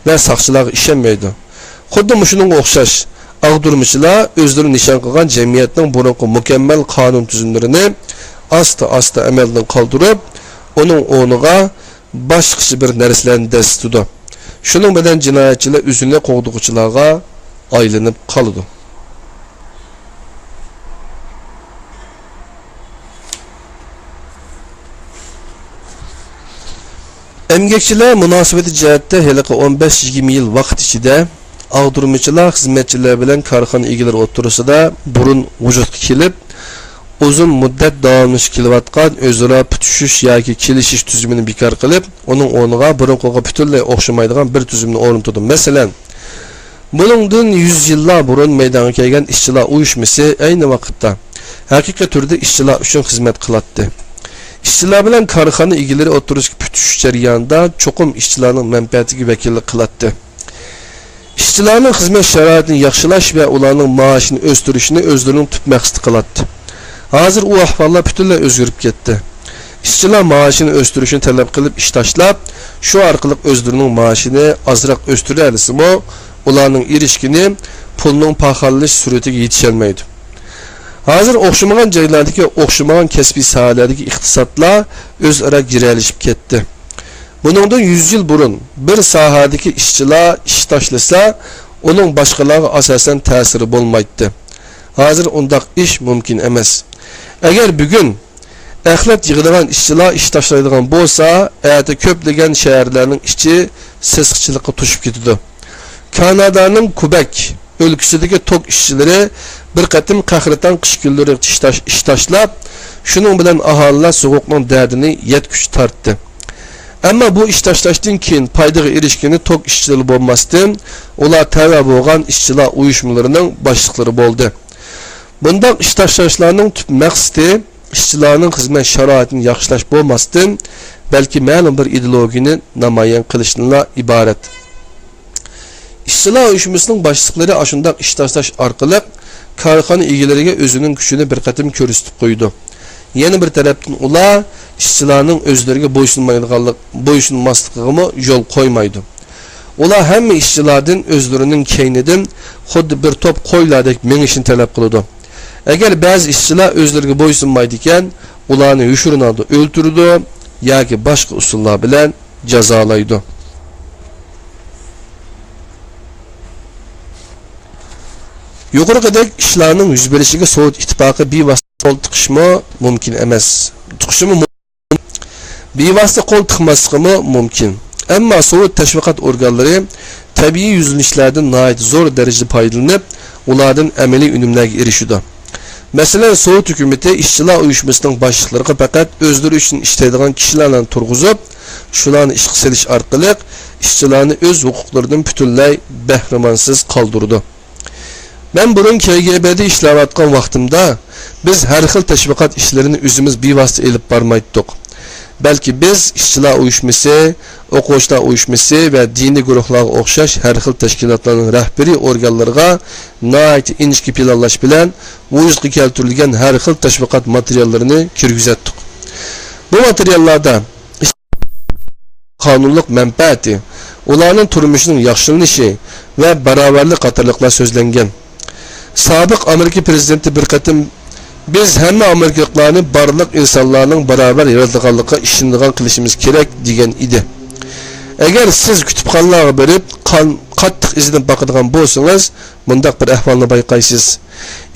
ۋە ساقچىلارغا ئىشەنمەيدۇ. خۇددى مۇشۇنىڭغا ئوخشاش، ئاغدۇرمىچىلار ئۆزلىرى نىشان قىلغان جەمئىيەتنىڭ بۇرۇنقى مۇكەممەل قانۇن تۈزۈملىرىنى ئاستا-ئاستا ئەمەلدىن قالدۇرۇپ، ئۇنىڭ ئورنىغا باشقىچە بىر نەرسىلەرنى دەسسىتىدۇ. شۇنىڭ بىلەن جىنايەتچىلەر ئۆزىنى قوغدىغۇچىلارغا ئايلىنىپ قالىدۇ. ئەمگەكچىلەر مۇناسىۋىتى جەھەتتە ھېلىقى ئون بەش يىگىرمە يىل ۋاقىت ئىچىدە ئاغدۇرمىچىلار خىزمەتچىلەر بىلەن كارخانا ئىگىلىرى ئوتتۇرىسىدا بۇرۇن ۋۇجۇدقا كېلىپ، ئۇزۇن مۇددەت داۋاملىشىپ كېلىۋاتقان ئۆزئارا پۈتۈشۈش ياكى كېلىشىش تۈزۈمىنى بىكار قىلىپ، ئۇنىڭ ئورنىغا بۇرۇنقىغا پۈتۈنلەي ئوخشىمايدىغان بىر تۈزۈمنى ئورنىتىدۇ. مەسىلەن، بۇنىڭدىن يۈز يىللار بۇرۇن مەيدانغا كەلگەن ئىشچىلار ئۇيۇشمىسى ئەينى ۋاقىتتا ھەقىقىي تۈردە ئىشچىلار ئۈچۈن خىزمەت قىلاتتى. ئىشچىلار بىلەن كارخانا ئىگىلىرى ئوتتۇرىسىدىكى پۈتۈشۈش جەريانىدا چوقۇم ئىشچىلارنىڭ مەنپەئەتىگە ۋەكىللىك قىلاتتى. ئىشچىلارنىڭ خىزمەت شارائىتىنى ياخشىلاش ۋە ئۇلارنىڭ مائاشىنى ئۆستۈرۈشنى ئۆزلىرىنىڭ تۈپ مەقسىتى قىلاتتى. ھازىر ئۇ ئەھۋاللار پۈتۈنلەي ئۆزگىرىپ كەتتى. ئىشچىلار مائاشىنى ئۆستۈرۈشنى تەلەپ قىلىپ ئىش تاشلاپ، شۇ ئارقىلىق ئۆزلىرىنىڭ مائاشىنى ئازراق ئۆستۈرەلىسىمۇ، ئۇلارنىڭ ئېرىشكىنى پۇلنىڭ پاخاللىنىش سۈرئىتىگە يېتىشەلمەيدۇ. ھازىر ئوخشىمىغان جايلاردىكى، ئوخشىمىغان كەسپىي ساھەلەردىكى ئىقتىسادلار ئۆزئارا گىرەلىشىپ كەتتى. بۇنىڭدىن يۈز يىل بۇرۇن بىر ساھەدىكى ئىشچىلار ئىش تاشلىسا، ئۇنىڭ باشقىلارغا ئاساسەن تەسىرى بولمايتتى. ھازىر ئۇنداق ئىش مۇمكىن ئەمەس. ئەگەر بۈگۈن ئەخلەت يىغىدىغان ئىشچىلار ئىش تاشلايدىغان بولسا، ئەتە كۆپلىگەن شەھەرلەرنىڭ ئىچى سېسىقچىلىققا توشۇپ كېتىدۇ. كانادانىڭ كۇبەك ئۆلكىسىدىكى توك ئىشچىلىرى بىر قېتىم قەھرىتان قىش كۈنلىرى ئىش تاش-، ئىش تاشلاپ، شۇنىڭ بىلەن ئاھالىلەر سوغۇقنىڭ دەردىنى يەتكۈچە تارتتى. ئەمما بۇ ئىش تاشلاشتىن كېيىن پايدىغا ئېرىشكىنى توك ئىشچىلىرى بولماستىن، ئۇلار تەۋە بولغان ئىشچىلار ئۇيۇشمىلىرىنىڭ باشلىقلىرى بولدى. بۇنداق ئىش تاشلاشلارنىڭ تۈپ مەقسىتى ئىشچىلارنىڭ خىزمەت شارائىتىنى ياخشىلاش بولماستىن، بەلكى مەلۇم بىر ئىدېئولوگىيەنى نامايان قىلىشتىنلا ئىبارەت. ئىشچىلار ئۇيۇشمىسىنىڭ باشلىقلىرى ئاشۇنداق ئىش تاشلاش ئارقىلىق كارخانا ئىگىلىرىگە ئۆزىنىڭ كۈچىنى بىر قېتىم كۆرسىتىپ قويىدۇ. يەنە بىر تەرەپتىن ئۇلار ئىشچىلارنىڭ ئۆزلىرىگە بويسۇنمايدىغانلىق، بويسۇنماسلىقىغىمۇ يول قويمايدۇ. ئۇلار ھەممە ئىشچىلاردىن ئۆزلىرىنىڭ كەينىدىن خۇددى بىر توپ قويلاردەك مېڭىشىنى تەلەپ قىلىدۇ. ئەگەر بەزى ئىشچىلار ئۆزلىرىگە بويسۇنمايدىكەن، ئۇلارنى يوشۇرۇن ھالدا ئۆلتۈرىدۇ ياكى باشقا ئۇسۇللار بىلەن جازالايدۇ. يۇقىرىقىدەك ئىشلارنىڭ يۈز بېرىشىگە سوۋېت ئىتتىپاقى بىۋاسىتە قول تىقىشمۇ مۇمكىن ئەمەس. تىقىشىمۇ مۇ-، بىۋاسىتە قول تىقماسلىقىمۇ مۇمكىن. ئەمما سوۋېت تەشۋىقات ئورگانلىرى تەبىئىي يۈزلىنىشلەردىن ناھايىتى زور دەرىجىدە پايدىلىنىپ، ئۇلاردىن ئەمەلىي ئۈنۈملەرگە ئېرىشىدۇ. مەسىلەن، سوۋېت ھۆكۈمىتى ئىشچىلار ئۇيۇشمىسىنىڭ باشلىقلىرىغا پەقەت ئۆزلىرى ئۈچۈن ئىشلەيدىغان كىشىلەرنى تۇرغۇزۇپ، شۇلارنى ئىشقا سېلىش ئارقىلىق ئىشچىلارنى ئۆز ھوقۇقلىرىدىن پۈتۈنلەي بەھرىمەنسىز قالدۇرىدۇ. مەن بۇرۇن كېگېبېدا ئىشلەۋاتقان ۋاقتىمدا، بىز ھەر خىل تەشۋىقات ئىشلىرىنى ئۆزىمىز بىۋاسىتە ئېلىپ بارمايتتۇق. بەلكى بىز ئىشچىلار ئۇيۇشمىسى، ئوقۇغۇچىلار ئۇيۇشمىسى ۋە دىنىي گۇرۇھلارغا ئوخشاش ھەر خىل تەشكىلاتلارنىڭ رەھبىرىي ئورگانلىرىغا ناھايىتى ئىنچىكە پىلانلاش بىلەن ۋۇجۇدقا كەلتۈرۈلگەن ھەر خىل تەشۋىقات ماتېرىياللىرىنى كىرگۈزەتتۇق. بۇ ماتېرىياللاردا قانۇنلۇق مەنپەئەتى، ئۇلارنىڭ تۇرمۇشىنىڭ ياخشىلىنىشى ۋە باراۋەرلىك قاتارلىقلار سۆزلەنگەن. سابىق ئامېرىكا پىرېزىدېنتى بىر قېتىم، «بىز ھەممە ئامېرىكىلىقلارنى بارلىق ئىنسانلارنىڭ باراۋەر يارىتىلغانلىقىغا ئىشىنىدىغان قىلىشىمىز كېرەك» دېگەن ئىدى. ئەگەر سىز كۇتۇپخانىلارغا بېرىپ، قان-، قاتتىق ئىزدىنىپ باقىدىغان بولسىڭىز، مۇنداق بىر ئەھۋالنى بايقايسىز.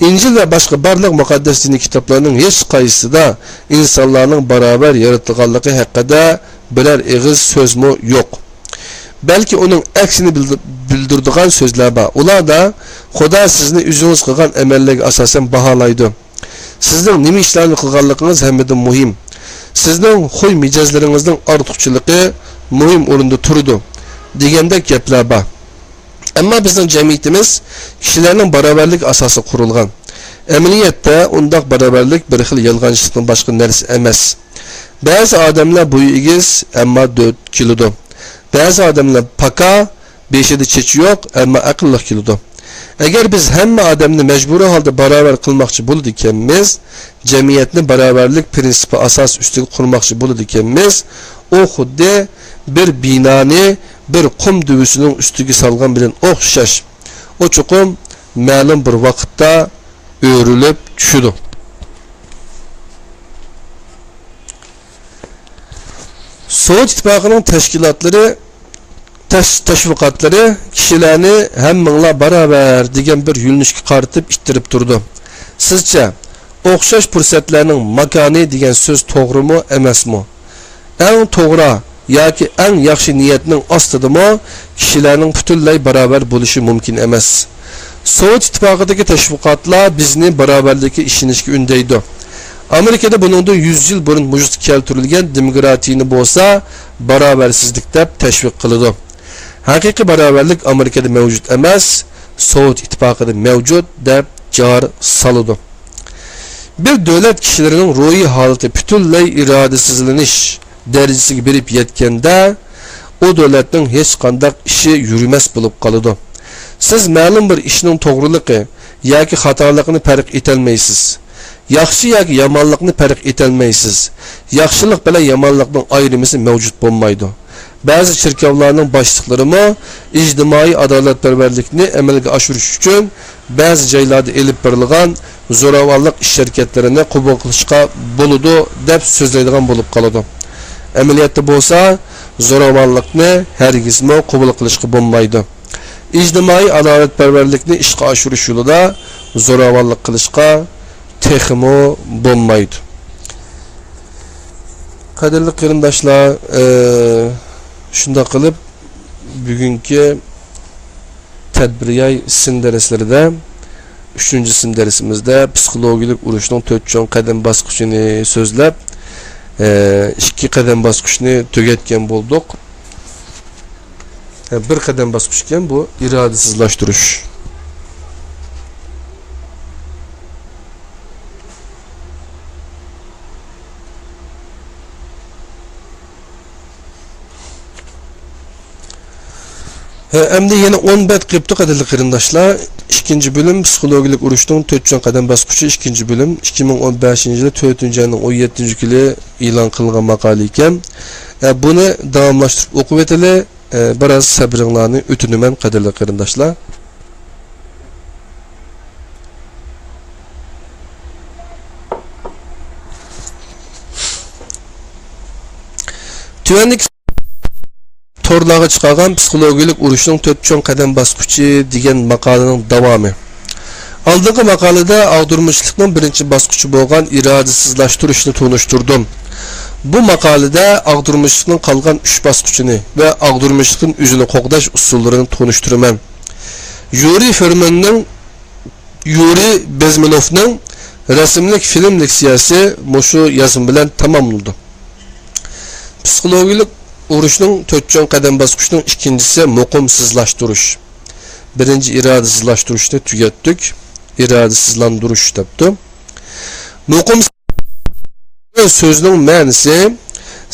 ئىنجىل ۋە باشقا بارلىق مۇقەددەس دىنىي كىتابلارنىڭ ھېچقايسىسىدا ئىنسانلارنىڭ باراۋەر يارىتىلغانلىقى ھەققىدە بىرەر ئېغىز سۆزمۇ يوق. بەلكى ئۇنىڭ ئەكسىنى بىلدۈر-، بىلدۈرىدىغان سۆزلەر بار. ئۇلاردا، «خۇدا سىزنى ئۆزىڭىز قىلغان ئەمەللەرگە ئاساسەن باھالايدۇ. سىزنىڭ نېمە ئىشلارنى قىلغانلىقىڭىز ھەممىدىن مۇھىم. سىزنىڭ خۇي مىجەزلىرىڭىزنىڭ ئارتۇقچىلىقى مۇھىم ئورۇندا تۇرىدۇ» دېگەندەك گەپلەر بار. ئەمما بىزنىڭ جەمئىيىتىمىز كىشىلەرنىڭ باراۋەرلىك ئاساسىغا قۇرۇلغان. ئەمەلىيەتتە ئۇنداق باراۋەرلىك بىر خىل يالغانچىلىقتىن باشقا نەرسە ئەمەس. بەزى ئادەملەر بويى ئېگىز، ئەمما دۆت كېلىدۇ. بەزى ئادەملەر پاكا، بېشىدا چېچى يوق، ئەمما ئەقىللىق كېلىدۇ. ئەگەر بىز ھەممە ئادەمنى مەجبۇرىي ھالدا باراۋەر قىلماقچى بولىدىكەنمىز، جەمئىيەتنى باراۋەرلىك پىرىنسىپى ئاساسى ئۈستىگە قۇرماقچى بولىدىكەنمىز، ئۇ خۇددى بىر بىنانى بىر قۇم دۆۋىسىنىڭ ئۈستىگە سالغان بىلەن ئوخشاش. ئۇ چوقۇم مەلۇم بىر ۋاقىتتا ئۆرۈلۈپ چۈشىدۇ. سوۋېت ئىتتىپاقىنىڭ تەشكىلاتلىرى، تەش-، تەشۋىقاتلىرى كىشىلەرنى «ھەممىڭلار باراۋەر» دېگەن بىر يۆنىلىشكە قارىتىپ ئىتتىرىپ تۇرىدۇ. سىزچە، «ئوخشاش پۇرسەتلەرنىڭ ماكانى» دېگەن سۆز توغرىمۇ، ئەمەسمۇ؟ ئەڭ توغرا ياكى ئەڭ ياخشى نىيەتنىڭ ئاستىدىمۇ كىشىلەرنىڭ پۈتۈنلەي باراۋەر بولۇشى مۇمكىن ئەمەس. سوۋېت ئىتتىپاقىدىكى تەشۋىقاتلار بىزنى باراۋەرلىككە ئىشىنىشكە ئۈندەيدۇ. ئامېرىكىدا بۇنىڭدىن يۈز يىل بۇرۇن ۋۇجۇدقا كەلتۈرۈلگەن دېموكراتىيىنى بولسا باراۋەرسىزلىك دەپ تەشۋىق قىلىدۇ. ھەقىقىي باراۋەرلىك ئامېرىكىدا مەۋجۇت ئەمەس، سوۋېت ئىتتىپاقىدا مەۋجۇت دەپ جار سالىدۇ. بىر دۆلەت كىشىلىرىنىڭ روھىي ھالىتى پۈتۈنلەي ئىرادىسىزلىنىش دەرىجىسىگە بېرىپ يەتكەندە، ئۇ دۆلەتنىڭ ھېچقانداق ئىشى يۈرمەس بولۇپ قالىدۇ. سىز مەلۇم بىر ئىشنىڭ توغرىلىقى ياكى خاتالىقىنى پەرق ئېتەلمەيسىز. ياخشى ياكى يامانلىقنى پەرق ئېتەلمەيسىز. ياخشىلىق بىلەن يامانلىقنىڭ ئايرىمىسى مەۋجۇت بولمايدۇ. بەزى چېركاۋلارنىڭ باشلىقلىرىمۇ ئىجتىمائىي ئادالەتپەرۋەرلىكنى ئەمەلگە ئاشۇرۇش ئۈچۈن بەزى جايلاردا ئېلىپ بېرىلغان زوراۋانلىق ئىش-ھەرىكەتلىرىنى قوبۇل قىلىشقا بولىدۇ، دەپ سۆزلەيدىغان بولۇپ قالىدۇ. ئەمەلىيەتتە بولسا، زوراۋانلىقنى ھەرگىزمۇ قوبۇل قىلىشقا بولمايدۇ. ئىجتىمائىي ئادالەتپەرۋەرلىكنى ئىشقا ئاشۇرۇش يولىدا زوراۋانلىق قىلىشقا تېخىمۇ بولمايدۇ. قەدىرلىك قېرىنداشلار، ئى، شۇنداق قىلىپ، بۈگۈنكى تەدبىرىياي سىن دەرسلىرىدە، ئۈچىنچى سىن دەرسىمىزدە پسىخولوگىيەلىك ئۇرۇشنىڭ تۆت چوڭ قەدەم باسقۇچىنى سۆزلەپ، ئى، ئىككى قەدەم باسقۇچنى تۈگەتكەن بولدۇق. ئى، بىر قەدەم باسقۇچ ئىكەن بۇ ئىرادىسىزلاشتۇرۇش. ھە، ئەمدى يەنە ئون بەت قېپتۇ، قەدىرلىك قېرىنداشلار. ئىككىنچى بۆلۈم، پسىخولوگىيەلىك ئۇرۇشنىڭ تۆت چوڭ قەدەم باسقۇچى، ئىككىنچى بۆلۈم، ئىككى مىڭ ئون بەشىنچى يىلى تۆتىنچى ئاينىڭ ئون يەتتىنچى كۈنى ئېلان قىلىنغان ماقالە ئىكەن. ھە، بۇنى داۋاملاشتۇرۇپ ئوقۇۋېتىلى. ئە، بىراز سەبرىڭلارنى ئۆتۈنىمەن، قەدىرلىك قېرىنداشلار. تۆۋەندىكى تورلارغا چىقارغان پسىخولوگىيەلىك ئۇرۇشنىڭ تۆت چوڭ قەدەم باسقۇچى دېگەن ماقالىنىڭ داۋامى. ئالدىنقى ماقالىدە ئاغدۇرمىچىلىقنىڭ بىرىنچى باسقۇچى بولغان ئىرادىسىزلاشتۇرۇشنى تونۇشتۇردۇم. بۇ ماقالىدە ئاغدۇرمىچىلىقنىڭ قالغان ئۈچ باسقۇچىنى ۋە ئاغدۇرمىچىلىقتىن ئۆزىنى قوغداش ئۇسۇللىرىنى تونۇشتۇرىمەن. يۇرىي فېرمېننىڭ، يۇرىي بېزمېنوفنىڭ رەسىملىك فىلىم لېكسىيەسى مۇشۇ يازما بىلەن تاماملىنىدۇ. پسىخولوگىيەلىك ئۇرۇشنىڭ تۆت چوڭ قەدەم باسقۇچىنىڭ ئىككىنچىسى مۇقىمسىزلاشتۇرۇش. بىرىنچى ئىرادىسىزلاشتۇرۇشنى تۈگەتتۇق. ئىرادىسىزلاندۇرۇش دەپتۇ. مۇقىم سۆزنىڭ مەنىسى،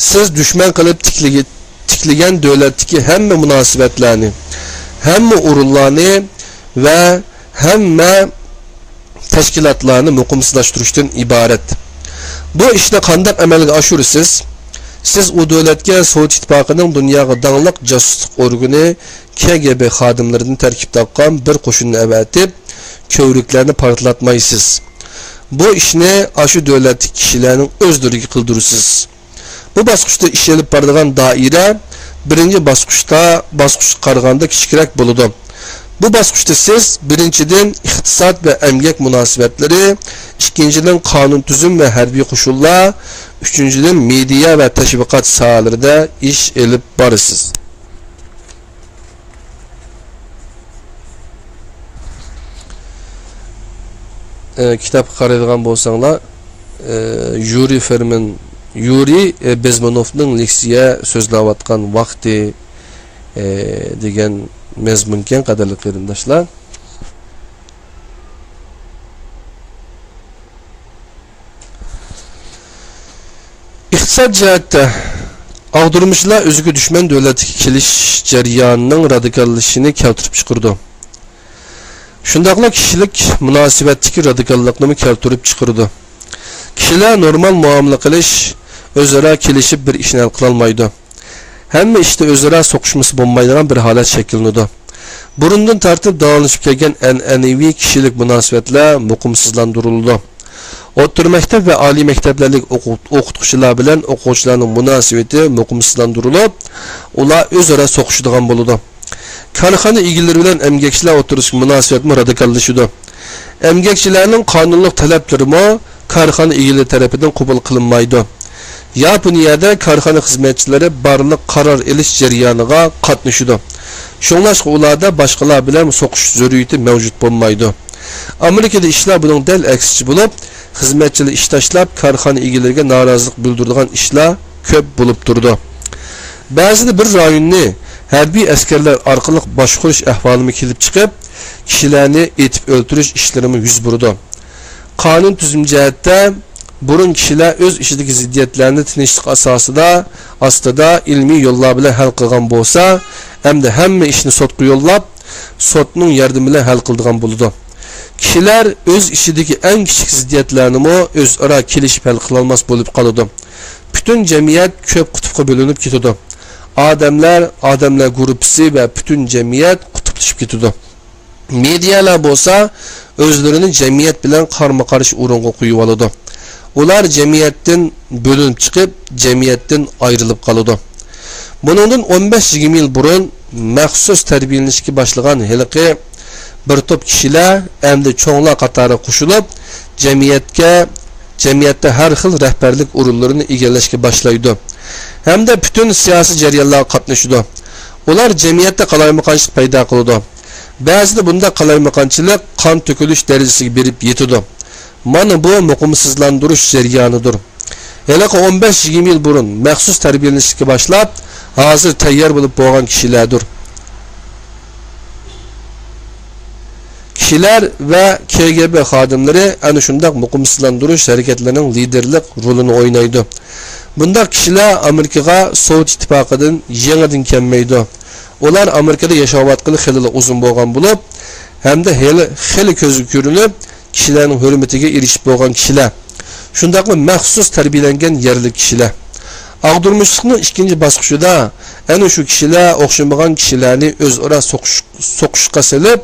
سىز دۈشمەن قىلىپ تىكلىگى-، تىكلىگەن دۆلەتتىكى ھەممە مۇناسىۋەتلەرنى، ھەممە ئورۇنلارنى ۋە ھەممە تەشكىلاتلارنى مۇقىمسىزلاشتۇرۇشتىن ئىبارەت. بۇ ئىشنى قانداق ئەمەلگە ئاشۇرىسىز؟ سىز ئۇ دۆلەتكە سوۋېت ئىتتىپاقىنىڭ دۇنياغا داڭلىق جاسۇسلۇق ئورگىنى كە گې بې خادىملىرىدىن تەركىب تاپقان بىر قوشۇننى ئەۋەتىپ، كۆۋرۈكلەرنى پارتلاتمايسىز. بۇ ئىشنى ئاشۇ دۆلەتتىكى كىشىلەرنىڭ ئۆزلىرىگە قىلدۇرىسىز. بۇ باسقۇچتا ئىش ئېلىپ بارىدىغان دائىرە بىرىنچى باسقۇچتا، باسقۇچقا قارىغاندا كىچىكرەك بولىدۇ. بۇ باسقۇچتا سىز، بىرىنچىدىن، ئىقتىساد ۋە ئەمگەك مۇناسىۋەتلىرى، ئىككىنچىدىن، قانۇن تۈزۈم ۋە ھەربىي قوشۇنلار، ئۈچىنچىدىن، مېدىيا ۋە تەشۋىقات ساھەلىرىدە ئىش ئېلىپ بارىسىز. ئە، كىتابقا قارايدىغان بولساڭلار، ئە، يۇرىي فېرمېن، يۇرىي، ئە، بېزمېنوفنىڭ لېكسىيە سۆزلەۋاتقان ۋاقتى، ئە، دېگەن مەزمۇنكەن، قەدىرلىك قېرىنداشلار. ئىقتىساد جەھەتتە ئاغدۇرمىچىلار ئۆزىگە دۈشمەن دۆلەتتىكى كېلىش جەريانىنىڭ رادىكاللىشىشىنى كەلتۈرۈپ چىقىرىدۇ. شۇنداقلا كىشىلىك مۇناسىۋەتتىكى رادىكاللىقنىمۇ كەلتۈرۈپ چىقىرىدۇ. كىشىلەر نورمال مۇئامىلە قىلىش، ئۆزئارا كېلىشىپ بىر ئىشنى ھەل قىلالمايدۇ. ھەممە ئىشتا ئۆزئارا سوقۇشمىسا بولمايدىغان بىر ھالەت شەكىللىنىدۇ. بۇرۇندىن تارتىپ داۋاملىشىپ كەلگەن ئەنئەنىۋى كىشىلىك مۇناسىۋەتلەر مۇقىمسىزلاندۇرۇلىدۇ. ئوتتۇرا مەكتەپ ۋە ئالىي مەكتەپلەردىكى ئوقۇت-، ئوقۇتقۇچىلار بىلەن ئوقۇغۇچىلارنىڭ مۇناسىۋىتى مۇقىمسىزلاندۇرۇلۇپ، ئۇلار ئۆزئارا سوقۇشىدىغان بولىدۇ. كارخانا ئىگىلىرى بىلەن ئەمگەكچىلەر ئوتتۇرىسىدىكى مۇناسىۋەتمۇ رادىكاللىشىدۇ. ئەمگەكچىلەرنىڭ قانۇنلۇق تەلەپلىرىمۇ كارخانا ئىگىلىرى تەرىپىدىن قوبۇل قىلىنمايدۇ. ياپونىيەدە كارخانا خىزمەتچىلىرى بارلىق قارار ئېلىش جەريانىغا قاتنىشىدۇ. شۇڭلاشقا ئۇلاردا باشقىلار بىلەن سوقۇشۇش زۆرۈرىيىتى مەۋجۇت بولمايدۇ. ئامېرىكىدا ئىشلار بۇنىڭ دەل ئەكسىچە بولۇپ، خىزمەتچىلەر ئىش تاشلاپ، كارخانا ئىگىلىرىگە نارازىلىق بىلدۈرىدىغان ئىشلار كۆپ بولۇپ تۇرىدۇ. بەزىدە بىر رايوننى ھەربىي ئەسكەرلەر ئارقىلىق باشقۇرۇش ئەھۋالىمۇ كېلىپ چىقىپ، كىشىلەرنى ئېتىپ ئۆلتۈرۈش ئىشلىرىمۇ يۈز بېرىدۇ. قانۇن تۈزۈم جەھەتتە بۇرۇن كىشىلەر ئۆز ئىچىدىكى زىددىيەتلەرنى تىنچلىق ئاساسىدا، ئاستىدا ئىلمىي يوللار بىلەن ھەل قىلغان بولسا، ئەمدى ھەممە ئىشنى سوتقا يوللاپ، سوتنىڭ ياردىمى بىلەن ھەل قىلىدىغان بولىدۇ. كىشىلەر ئۆز ئىچىدىكى ئەڭ كىچىك زىددىيەتلەرنىمۇ ئۆزئارا كېلىشىپ ھەل قىلالماس بولۇپ قالىدۇ. پۈتۈن جەمئىيەت كۆپ قۇتۇپقا بۆلۈنۈپ كېتىدۇ. ئادەملەر، ئادەملەر گۇرۇپپىسى ۋە پۈتۈن جەمئىيەت قۇتۇپلىشىپ كېتىدۇ. مېدىيالار بولسا ئۆزلىرىنى جەمئىيەت بىلەن قارمۇ-قارشى ئورۇنغا قويۇۋالىدۇ. ئۇلار جەمئىيەتتىن بۆلۈنۈپ چىقىپ، جەمئىيەتتىن ئايرىلىپ قالىدۇ. بۇنىڭدىن ئون بەش يىگىرمە يىل بۇرۇن مەخسۇس تەربىيەلىنىشكە باشلىغان ھېلىقى بىر توپ كىشىلەر ئەمدى چوڭلار قاتارىغا قوشۇلۇپ، جەمئىيەتكە، جەمئىيەتتە ھەر خىل رەھبەرلىك ئورۇنلىرىنى ئىگىلەشكە باشلايدۇ ھەمدە پۈتۈن سىياسىي جەريانلارغا قاتنىشىدۇ. ئۇلار جەمئىيەتتە قالايمىقانچىلىق پەيدا قىلىدۇ. بەزىدە بۇنداق قالايمىقانچىلىق قان تۆكۈلۈش دەرىجىسىگە بېرىپ يېتىدۇ. مانا بۇ مۇقىمسىزلاندۇرۇش جەريانىدۇر. ھېلىقى ئون بەش يىگىرمە يىل بۇرۇن مەخسۇس تەربىيەلىنىشكە باشلاپ، ھازىر تەييار بولۇپ بولغان كىشىلەردۇر. كىشىلەر ۋە كېگېبې خادىملىرى ئەنە شۇنداق مۇقىمسىزلاندۇرۇش ھەرىكەتلىرىنىڭ لىدېرلىق رولىنى ئوينايدۇ. بۇنداق كىشىلەر ئامېرىكىغا سوۋېت ئىتتىپاقىدىن يېڭىدىن كەلمەيدۇ. ئۇلار ئامېرىكىدا ياشاۋاتقىلى خېلىلا ئۇزۇن بولغان بولۇپ، ھەمدە ھېلى خېلى كۆزگە كۆرۈنۈپ، كىشىلەرنىڭ ھۆرمىتىگە ئېرىشىپ بولغان كىشىلەر. شۇنداقلا مەخسۇس تەربىيەلەنگەن يەرلىك كىشىلەر. ئاغدۇرمىشلىقنىڭ ئىككىنچى باسقۇچىدا ئەنە شۇ كىشىلەر ئوخشىمىغان كىشىلەرنى ئۆزئارا سوقۇش-، سوقۇشقا سېلىپ،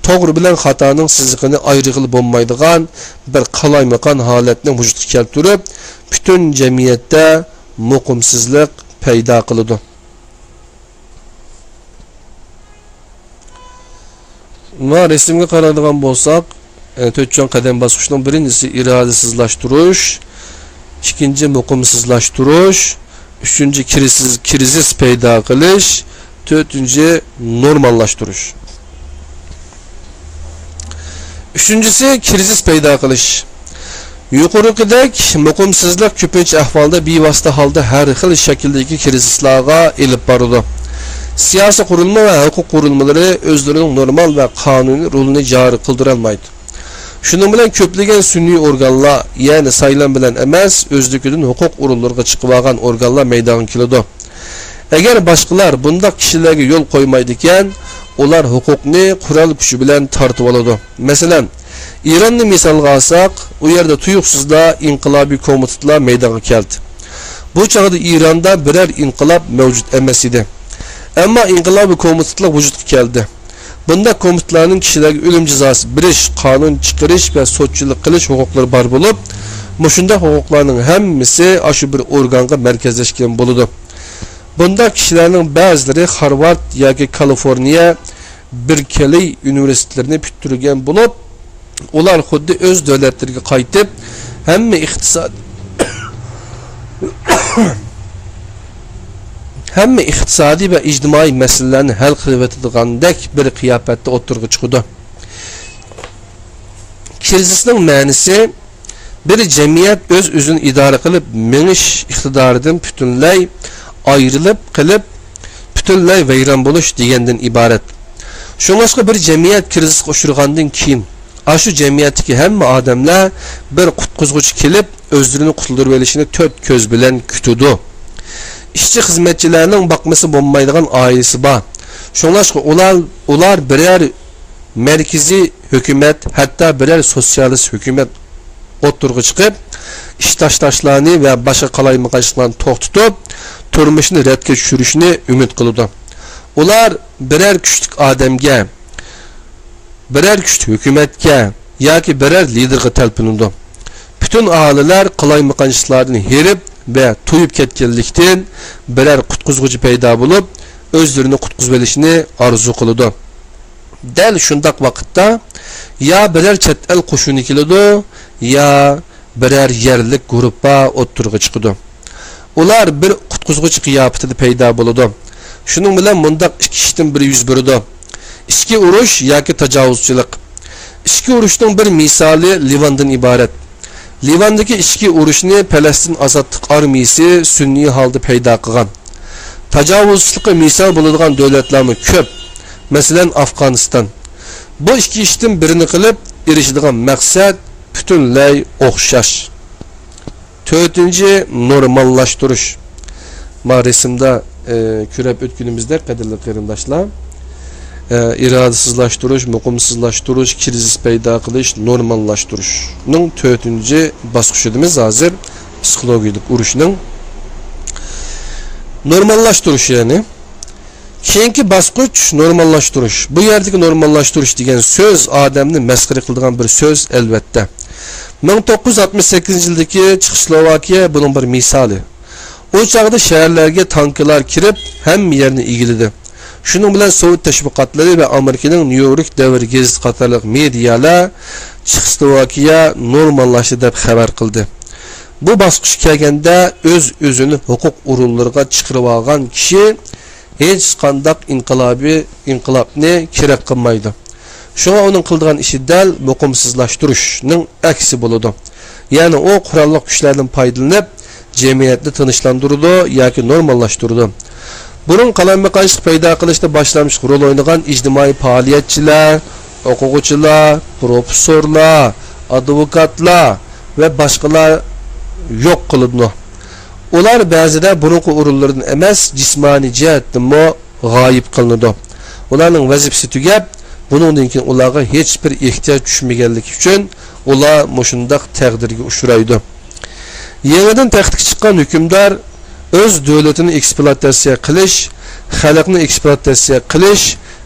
توغرا بىلەن خاتانىڭ سىزىقىنى ئايرىغىلى بولمايدىغان بىر قالايمىقان ھالەتنى ۋۇجۇدقا كەلتۈرۈپ، پۈتۈن جەمئىيەتتە مۇقىمسىزلىق پەيدا قىلىدۇ. مانا رەسىمگە قارايدىغان بولساق، ئە، تۆت چوڭ قەدەم باسقۇچنىڭ بىرىنچىسى ئىرادىسىزلاشتۇرۇش، ئىككىنچى مۇقىمسىزلاشتۇرۇش، ئۈچىنچى كىرىزىس، كىرىزىس پەيدا قىلىش، تۆتىنچى نورماللاشتۇرۇش. ئۈچىنچىسى، كىرىزىس پەيدا قىلىش. يۇقىرىقىدەك مۇقىمسىزلىق كۆپىنچە ئەھۋالدا بىۋاسىتە ھالدا ھەر خىل شەكىلدىكى كىرىزىسلارغا ئېلىپ بارىدۇ. سىياسىي قۇرۇلما ۋە ھوقۇق قۇرۇلمىلىرى ئۆزلىرىنىڭ نورمال ۋە قانۇنىي رولىنى جارى قىلدۇرالمايدۇ. شۇنىڭ بىلەن كۆپلىگەن سۈنئىي ئورگانلار، يەنى سايلام بىلەن ئەمەس، ئۆزلۈكىدىن ھوقۇق ئورۇنلىرىغا چىقىۋالغان ئورگانلار مەيدانغا كېلىدۇ. ئەگەر باشقىلار بۇنداق كىشىلەرگە يول قويمايدىكەن، ئۇلار ھوقۇقنى قورال كۈچى بىلەن تارتىۋالىدۇ. مەسىلەن، ئىراننى مىسالغا ئالساق، ئۇ يەردە تۇيۇقسىزلا ئىنقىلابىي كومىتېتلار مەيدانغا كەلدى. بۇ چاغدا ئىراندا بىرەر ئىنقىلاب مەۋجۇت ئەمەس ئىدى. ئەمما ئىنقىلابىي كومىتېتلار ۋۇجۇدقا كەلدى. بۇنداق كومىتېتلارنىڭ كىشىلەرگە ئۆلۈم جازاسى بېرىش، قانۇن چىقىرىش ۋە سوتچىلىق قىلىش ھوقۇقلىرى بار بولۇپ، مۇشۇنداق ھوقۇقلارنىڭ ھەممىسى ئاشۇ بىر ئورگانغا مەركەزلەشكەن بولىدۇ. بۇنداق كىشىلەرنىڭ بەزىلىرى خارۋارد ياكى كالىفورنىيە، بېركلېي ئۇنىۋېرسىتېتلىرىنى پۈتتۈرگەن بولۇپ، ئۇلار خۇددى ئۆز دۆلەتلىرىگە قايتىپ، ھەممە ئىقتىساد، ھەممە ئىقتىسادىي ۋە ئىجتىمائىي مەسىلىلەرنى ھەل قىلىۋېتىدىغاندەك بىر قىياپەتتە ئوتتۇرىغا چىقىدۇ. كىرىزىسنىڭ مەنىسى، بىر جەمئىيەت ئۆز-ئۆزىنى ئىدارە قىلىپ مېڭىش ئىقتىدارىدىن پۈتۈنلەي ئايرىلىپ قېلىپ، پۈتۈنلەي ۋەيران بولۇش دېگەندىن ئىبارەت. شۇڭلاشقا بىر جەمئىيەت كىرىزىسقا ئۇچرىغاندىن كېيىن، ئاشۇ جەمئىيەتتىكى ھەممە ئادەملەر بىر قۇتقۇزغۇچى كېلىپ، ئۆزلىرىنى قۇتۇلدۇرۇۋېلىشىنى تۆت كۆز بىلەن كۈتىدۇ. ئىشچى-خىزمەتچىلەرنىڭ باقمىسا بولمايدىغان ئائىلىسى بار. شۇڭلاشقا ئۇلار، ئۇلار بىرەر مەركىزىي ھۆكۈمەت، ھەتتا بىرەر سوتسىيالىست ھۆكۈمەت ئوتتۇرىغا چىقىپ، ئىش تاشلاشلارنى ۋە باشقا قالايمىقانچىلىقلارنى توختىتىپ، تۇرمۇشنى رەتكە چۈشۈرۈشنى ئۈمىد قىلىدۇ. ئۇلار بىرەر كۈچلۈك ئادەمگە، بىرەر كۈچلۈك ھۆكۈمەتكە ياكى بىرەر لىدېرغا تەلپۈنىدۇ. پۈتۈن ئاھالىلەر قالايمىقانچىلىقلاردىن ھېرىپ ۋە تويۇپ كەتكەنلىكتىن، بىرەر قۇتقۇزغۇچى پەيدا بولۇپ، ئۆزلىرىنى قۇتقۇزۇۋېلىشنى ئارزۇ قىلىدۇ. دەل شۇنداق ۋاقىتتا يا بىرەر چەت ئەل قوشۇنى كېلىدۇ، يا بىرەر يەرلىك گۇرۇپپا ئوتتۇرىغا چىقىدۇ. ئۇلار بىر قۇتقۇزغۇچى قىياپىتىدە پەيدا بولىدۇ. شۇنىڭ بىلەن مۇنداق ئىككى ئىشتىن بىرى يۈز بېرىدۇ. ئىچكى ئۇرۇش ياكى تاجاۋۇزچىلىق. ئىچكى ئۇرۇشنىڭ بىر مىسالى لىۋاندىن ئىبارەت. لىۋاندىكى ئىچكى ئۇرۇشنى پەلەستىن ئازادلىق ئارمىيىسى سۈنئىي ھالدا پەيدا قىلغان. تاجاۋۇزچىلىققا مىسال بولىدىغان دۆلەتلەرمۇ كۆپ. مەسىلەن، ئافغانىستان. بۇ ئىككى ئىشتىن بىرىنى قىلىپ ئېرىشىدىغان مەقسەت پۈتۈنلەي ئوخشاش. تۆتىنچى، نورماللاشتۇرۇش. ما رەسىمدە، ئە، كۆرۈپ ئۆتكىنىمىزدەك، قەدىرلىك قېرىنداشلار، ئە، ئىرادىسىزلاشتۇرۇش، مۇقىمسىزلاشتۇرۇش، كىرىزىس پەيدا قىلىش، نورماللاشتۇرۇشنىڭ تۆتىنچى باسقۇچىدىمىز ھازىر، پسىخولوگىيەلىك ئۇرۇشنىڭ. نورماللاشتۇرۇش، يەنى كېيىنكى باسقۇچ نورماللاشتۇرۇش. بۇ يەردىكى نورماللاشتۇرۇش دېگەن سۆز ئادەمنى مەسخىرە قىلىدىغان بىر سۆز، ئەلۋەتتە. مىڭ توققۇز يۈز ئاتمىش سەككىزىنچى يىلدىكى چېخوسلوۋاكىيە بۇنىڭ بىر مىسالى. ئۇ چاغدا شەھەرلەرگە تانكىلار كىرىپ، ھەممە يەرنى ئىگىلىدى. شۇنىڭ بىلەن سوۋېت تەشۋىقاتلىرى ۋە ئامېرىكىنىڭ نيۇ يورك دەۋر گېزىتى قاتارلىق مېدىيالار چېخوسلوۋاكىيە نورماللاشتى دەپ خەۋەر قىلدى. بۇ باسقۇچقا كەلگەندە، ئۆز-ئۆزىنى ھوقۇق ئورۇنلىرىغا چىقىرىۋالغان كىشى ھېچقانداق ئىنقىلابىي ئىنقىلابنى كېرەك قىلمايدۇ. شۇڭا ئۇنىڭ قىلىدىغان ئىشى دەل مۇقىمسىزلاشتۇرۇشنىڭ ئەكسى بولىدۇ. يەنى ئۇ قوراللىق كۈچلەردىن پايدىلىنىپ، جەمئىيەتنى تىنچلاندۇرىدۇ ياكى نورماللاشتۇرىدۇ. بۇرۇن قالايمىقانچىلىق پەيدا قىلىشتا باشلامچىلىق رول ئوينىغان ئىجتىمائىي پائالىيەتچىلەر، ئوقۇغۇچىلار، پروفېسسورلار، ئادۋوكاتلار ۋە باشقىلار يوق قىلىنىدۇ. ئۇلار بەزىدە بۇرۇنقى ئورۇنلىرىدىن ئەمەس، جىسمانىي جەھەتتىنمۇ غايىب قىلىنىدۇ. ئۇلارنىڭ ۋەزىپىسى تۈگەپ، بۇنىڭدىن كېيىن ئۇلارغا ھېچبىر ئېھتىياج چۈشمىگەنلىكى ئۈچۈن ئۇلار مۇشۇنداق تەقدىرگە ئۇچرايدۇ. يېڭىدىن تەختكە چىققان ھۆكۈمدار ئۆز دۆلىتىنى ئېكسپلۇئاتاتسىيە قىلىش، خەلقنى ئېكسپلۇئاتاتسىيە قىلىش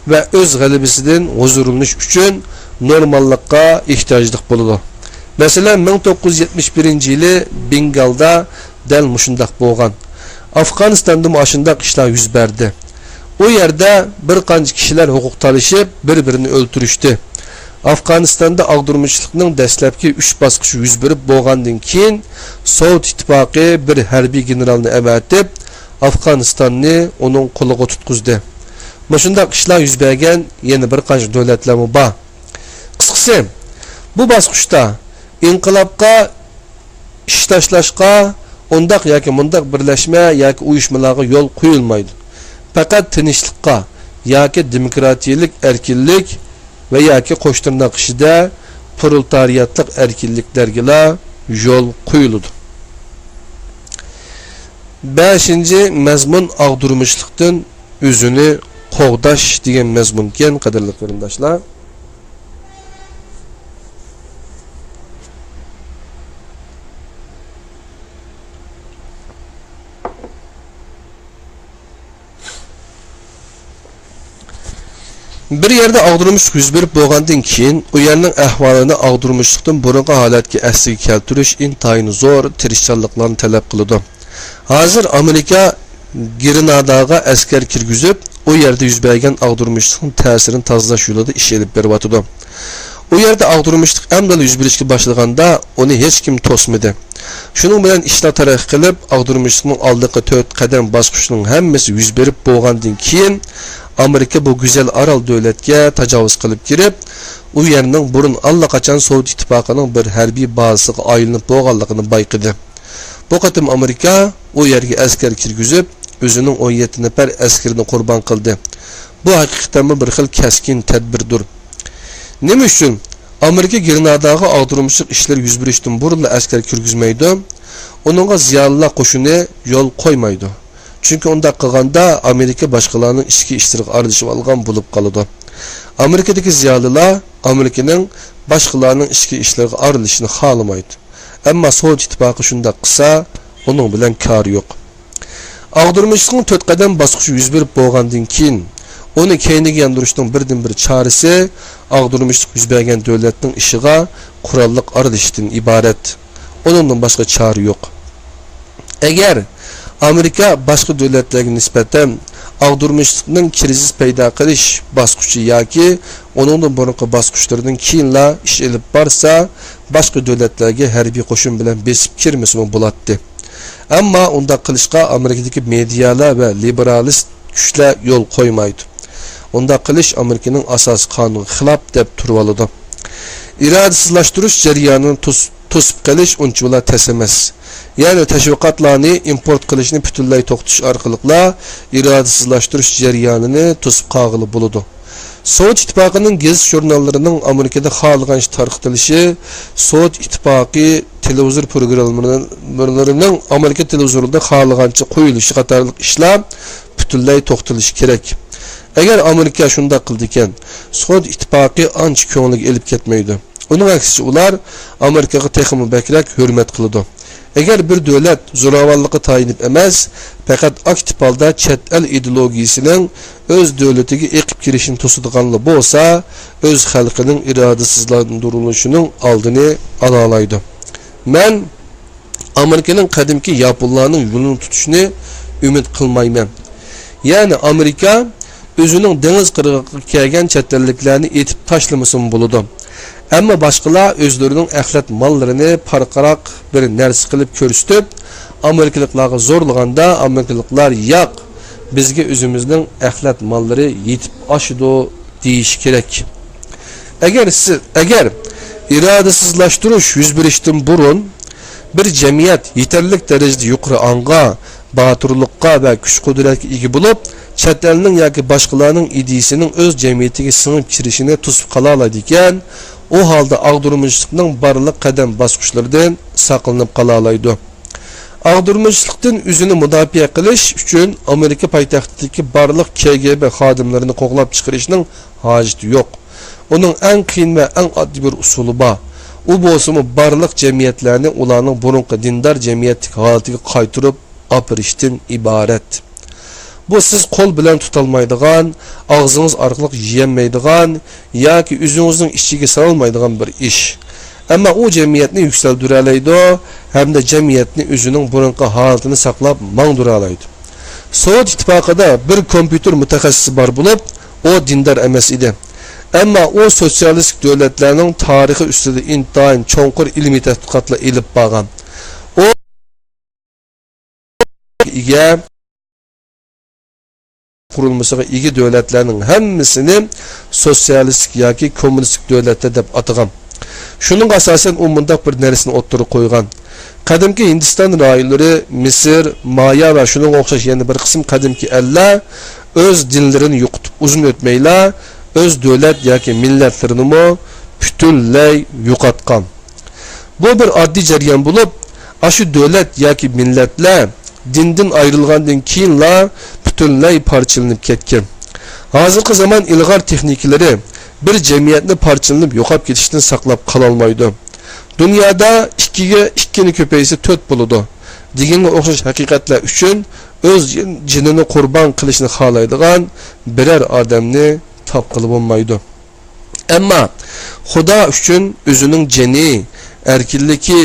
ۋە ئۆز غەلىبىسىدىن ھۇزۇرلىنىش ئۈچۈن نورماللىققا ئېھتىياجلىق بولىدۇ. مەسىلەن، مىڭ توققۇز يۈز يەتمىش بىرىنچى يىلى بېنگالدا دەل مۇشۇنداق بولغان. ئافغانىستاندىمۇ ئاشۇنداق ئىشلار يۈز بەردى. ئۇ يەردە بىر قانچە كىشىلەر ھوقۇق تالىشىپ، بىر-بىرىنى ئۆلتۈرۈشتى. ئافغانىستاندا ئاغدۇرمىچىلىقنىڭ دەسلەپكى ئۈچ باسقۇچى يۈز بېرىپ بولغاندىن كېيىن، سوۋېت ئىتتىپاقى بىر ھەربىي گېنېرالنى ئەۋەتىپ، ئافغانىستاننى ئۇنىڭ قولىغا تۇتقۇزدى. مۇشۇنداق ئىشلار يۈز بەرگەن يەنە بىر قانچە دۆلەتلەرمۇ بار. قىسقىسى، بۇ باسقۇچتا ئىنقىلابقا ئىش تاشلاشقا، ئۇنداق ياكى مۇنداق بىرلەشمە ياكى ئۇيۇشمىلارغا يول قويۇلمايدۇ. پەقەت تىنچلىققا ياكى دېموكراتىيىلىك ئەركىنلىك ۋە ياكى قوش تىرناق ئىچىدە پرولېتارىياتلىق ئەركىنلىكلەرگىلا يول قويۇلىدۇ. بەشىنچى مەزمۇن ئاغدۇرمىچىلىقتىن ئۆزىنى قوغداش دېگەن مەزمۇنكەن، قەدىرلىك قېرىنداشلار. بىر يەردە ئاغدۇرمىشلىق يۈز بېرىپ بولغاندىن كېيىن، ئۇ يەرنىڭ ئەھۋالىنى ئاغدۇرمىشلىقتىن بۇرۇنقى ھالەتكە ئەسلىگە كەلتۈرۈش ئىنتايىن زور تىرىشچانلىقلارنى تەلەپ قىلىدۇ. ھازىر ئامېرىكا گرېناداغا ئەسكەر كىرگۈزۈپ، ئۇ يەردە يۈز بەرگەن ئاغدۇرمىشلىقنىڭ تەسىرىنى تازىلاش يولىدا ئىش ئېلىپ بېرىۋاتىدۇ. ئۇ يەردە ئاغدۇرمىشلىق ئەمدىلا يۈز بېرىشكە باشلىغاندا، ئۇنى ھېچكىم توسمىدى. شۇنىڭ بىلەن ئىشلار تەرەققىي قىلىپ، ئاغدۇرمىشلىقنىڭ ئالدىنقى تۆت قەدەم باسقۇچىنىڭ ھەممىسى يۈز بېرىپ بولغاندىن كېيىن، ئامېرىكا بۇ گۈزەل ئارال دۆلەتكە تاجاۋۇز قىلىپ كىرىپ، ئۇ يەرنىڭ بۇرۇن ئاللىقاچان سوۋېت ئىتتىپاقىنىڭ بىر ھەربىي بازىسىغا ئايلىنىپ بولغانلىقىنى بايقىدى. بۇ قېتىم ئامېرىكا ئۇ يەرگە ئەسكەر كىرگۈزۈپ، ئۆزىنىڭ ئون يەتتە نەپەر ئەسكىرىنى قۇربان قىلدى. بۇ ھەقىقەتەنمۇ بىر خىل كەسكىن تەدبىردۇر. نېمە ئۈچۈن ئامېرىكا گرېناداغا ئاغدۇرمىشلىق ئىشلىرى يۈز بېرىشتىن بۇرۇنلا ئەسكەر كىرگۈزمەيدۇ؟ ئۇنىڭغا زىيالىيلار قوشۇنى يول قويمايدۇ. چۈنكى ئۇنداق قىلغاندا ئامېرىكا باشقىلارنىڭ ئىچكى ئىشلىرىغا ئارىلىشىۋالغان بولۇپ قالىدۇ. ئامېرىكىدىكى زىيالىيلار ئامېرىكىنىڭ باشقىلارنىڭ ئىچكى ئىشلىرىغا ئارىلىشىشىنى خالىمايدۇ. ئەمما سوۋېت ئىتتىپاقى شۇنداق قىلسا، ئۇنىڭ بىلەن كارى يوق. ئاغدۇرمىشلىقنىڭ تۆت قەدەم باسقۇچى يۈز بېرىپ بولغاندىن كېيىن، ئۇنى كەينىگە ياندۇرۇشنىڭ بىردىنبىر چارىسى ئاغدۇرمىشلىق يۈز بەرگەن دۆلەتنىڭ ئىشىغا قوراللىق ئارىلىشىشتىن ئىبارەت. ئۇنىڭدىن باشقا چارە يوق. ئەگەر ئامېرىكا باشقا دۆلەتلەرگە نىسبەتەن ئاغدۇرمىشلىقنىڭ كىرىزىس پەيدا قىلىش باسقۇچى ياكى ئۇنىڭدىن بۇرۇنقى باسقۇچلىرىدىن كېيىنلا ئىش ئېلىپ بارسا، باشقا دۆلەتلەرگە ھەربىي قوشۇن بىلەن بېسىپ كىرمىسىمۇ بولاتتى. ئەمما ئۇنداق قىلىشقا ئامېرىكىدىكى مېدىيالار ۋە لىبېرالىست كۈچلەر يول قويمايدۇ. ئۇنداق قىلىش ئامېرىكىنىڭ ئاساسىي قانۇنىغا خىلاپ دەپ تۇرۇۋالىدۇ. ئىرادىسىزلاشتۇرۇش جەريانىنى توس-، توسۇپ قېلىش ئۇنچىۋالا تەس ئەمەس. يەنى تەشۋىقاتلارنى ئىمپورت قىلىشنى پۈتۈنلەي توختىتىش ئارقىلىقلا ئىرادىسىزلاشتۇرۇش جەريانىنى توسۇپ قالغىلى بولىدۇ. سوۋېت ئىتتىپاقىنىڭ گېزىت-ژۇرناللىرىنىڭ ئامېرىكىدا خالىغانچە تارقىتىلىشى، سوۋېت ئىتتىپاقى تېلېۋىزور پروگراممىلىرىنىڭ ئامېرىكا تېلېۋىزورىدا خالىغانچە قويۇلۇشى قاتارلىق ئىشلار پۈتۈنلەي توختىتىلىشى كېرەك. ئەگەر ئامېرىكا شۇنداق قىلىدىكەن، سوۋېت ئىتتىپاقى ئانچە كۆڭلىگە ئېلىپ كەتمەيدۇ. ئۇنىڭ ئەكسىچە، ئۇلار ئامېرىكىغا تېخىمۇ بەكرەك ھۆرمەت قىلىدۇ. ئەگەر بىر دۆلەت زوراۋانلىققا تايىنىپ ئەمەس، پەقەت ئاكتىپ ھالدا چەت ئەل ئىدېئولوگىيىسىنىڭ ئۆز دۆلىتىگە ئېقىپ كىرىشىنى توسىدىغانلا بولسا، ئۆز خەلقىنىڭ ئىرادىسىزلاندۇرۇلۇشىنىڭ ئالدىنى ئالالايدۇ. مەن ئامېرىكىنىڭ قەدىمكى ياپونلارنىڭ يولىنى تۇتۇشىنى ئۈمىد قىلمايمەن. يەنى ئامېرىكا ئۆزىنىڭ دېڭىز قىرغىقىغا كەلگەن چەت ئەللىكلەرنى ئېتىپ تاشلىمىسىمۇ بولىدۇ. ئەمما باشقىلار ئۆزلىرىنىڭ ئەخلەت ماللىرىنى پارقىراق بىر نەرسە قىلىپ كۆرسىتىپ، ئامېرىكىلىقلارغا زورلىغاندا، ئامېرىكىلىقلار، «ياق، بىزگە ئۆزىمىزنىڭ ئەخلەت ماللىرى يېتىپ ئاشىدۇ» دېيىشى كېرەك. ئەگەر سىز، ئەگەر ئىرادىسىزلاشتۇرۇش يۈز بېرىشتىن بۇرۇن بىر جەمئىيەت يېتەرلىك دەرىجىدە يۇقىرى ئاڭغا، باتۇرلۇققا ۋە كۈچ-قۇدرەتكە ئىگە بولۇپ، چەت ئەلنىڭ ياكى باشقىلارنىڭ ئىدىيىسىنىڭ ئۆز جەمئىيىتىگە سىڭىپ كىرىشىنى توسۇپ قالالايدىكەن، ئۇ ھالدا ئاغدۇرمىچىلىقنىڭ بارلىق قەدەم باسقۇچلىرىدىن ساقلىنىپ قالالايدۇ. ئاغدۇرمىچىلىقتىن ئۆزىنى مۇداپىئە قىلىش ئۈچۈن ئامېرىكا پايتەختىدىكى بارلىق كەي جې بې خادىملىرىنى قوغلاپ چىقىرىشنىڭ ھاجىتى يوق. ئۇنىڭ ئەڭ قىيىن ۋە ئەڭ ئاددىي بىر ئۇسۇلى بار. ئۇ بولسىمۇ بارلىق جەمئىيەتلەرنى ئۇلارنىڭ بۇرۇنقى دىندار جەمئىيەتتىكى ھالىتىگە قايتۇرۇپ ئاپىرىشتىن ئىبارەت. بۇ سىز قول بىلەن تۇتالمايدىغان، ئاغزىڭىز ئارقىلىق يېيەلمەيدىغان ياكى ئۆزىڭىزنىڭ ئىچىگە سالالمايدىغان بىر ئىش. ئەمما ئۇ جەمئىيەتنى يۈكسەلدۈرەلەيدۇ ھەمدە جەمئىيەتنى ئۆزىنىڭ بۇرۇنقى ھالىتىنى ساقلاپ ماڭدۇرالايدۇ. سوۋېت ئىتتىپاقىدا بىر كومپيۇتېر مۇتەخەسسىسى بار بولۇپ، ئۇ دىندار ئەمەس ئىدى. ئەمما ئۇ سوتسىيالىستىك دۆلەتلەرنىڭ تارىخى ئۈستىدە ئىنتايىن چوڭقۇر ئىلمىي تەتقىقاتلار ئېلىپ بارغان. ئۇ ئىگە قۇرۇلمىسىغا ئىگە دۆلەتلەرنىڭ ھەممىسىنى سوتسىيالىستىك ياكى كوممۇنىستىك دۆلەتلەر دەپ ئاتىغان. شۇنىڭغا ئاساسەن ئۇ مۇنداق بىر نەرسىنى ئوتتۇرىغا قويغان. قەدىمكى ھىندىستان رايونلىرى، مىسىر، مايا ۋە شۇنىڭغا ئوخشاش يەنە بىر قىسىم قەدىمكى ئەللەر ئۆز دىنلىرىنى يوقىتىپ ئۇزۇن ئۆتمەيلا ئۆز دۆلەت ياكى مىللەتلىرىنىمۇ پۈتۈنلەي يوقاتقان. بۇ بىر ئاددىي جەريان بولۇپ، ئاشۇ دۆلەت ياكى مىللەتلەر دىندىن ئايرىلغاندىن كېيىنلا پۈتۈنلەي پارچىلىنىپ كەتكەن. ھازىرقى زامان ئىلغار تېخنىكىلىرى بىر جەمئىيەتنى پارچىلىنىپ يوقاپ كېتىشتىن ساقلاپ قالالمايدۇ. دۇنيادا «ئىككىگە ئىككىنى كۆپەيسە تۆت بولىدۇ» دېگەنگە ئوخشاش ھەقىقەتلەر ئۈچۈن ئۆز جېنىنى قۇربان قىلىشنى خالايدىغان بىرەر ئادەمنى تاپقىلى بولمايدۇ. ئەمما خۇدا ئۈچۈن ئۆزىنىڭ جېنى، ئەركىنلىكى،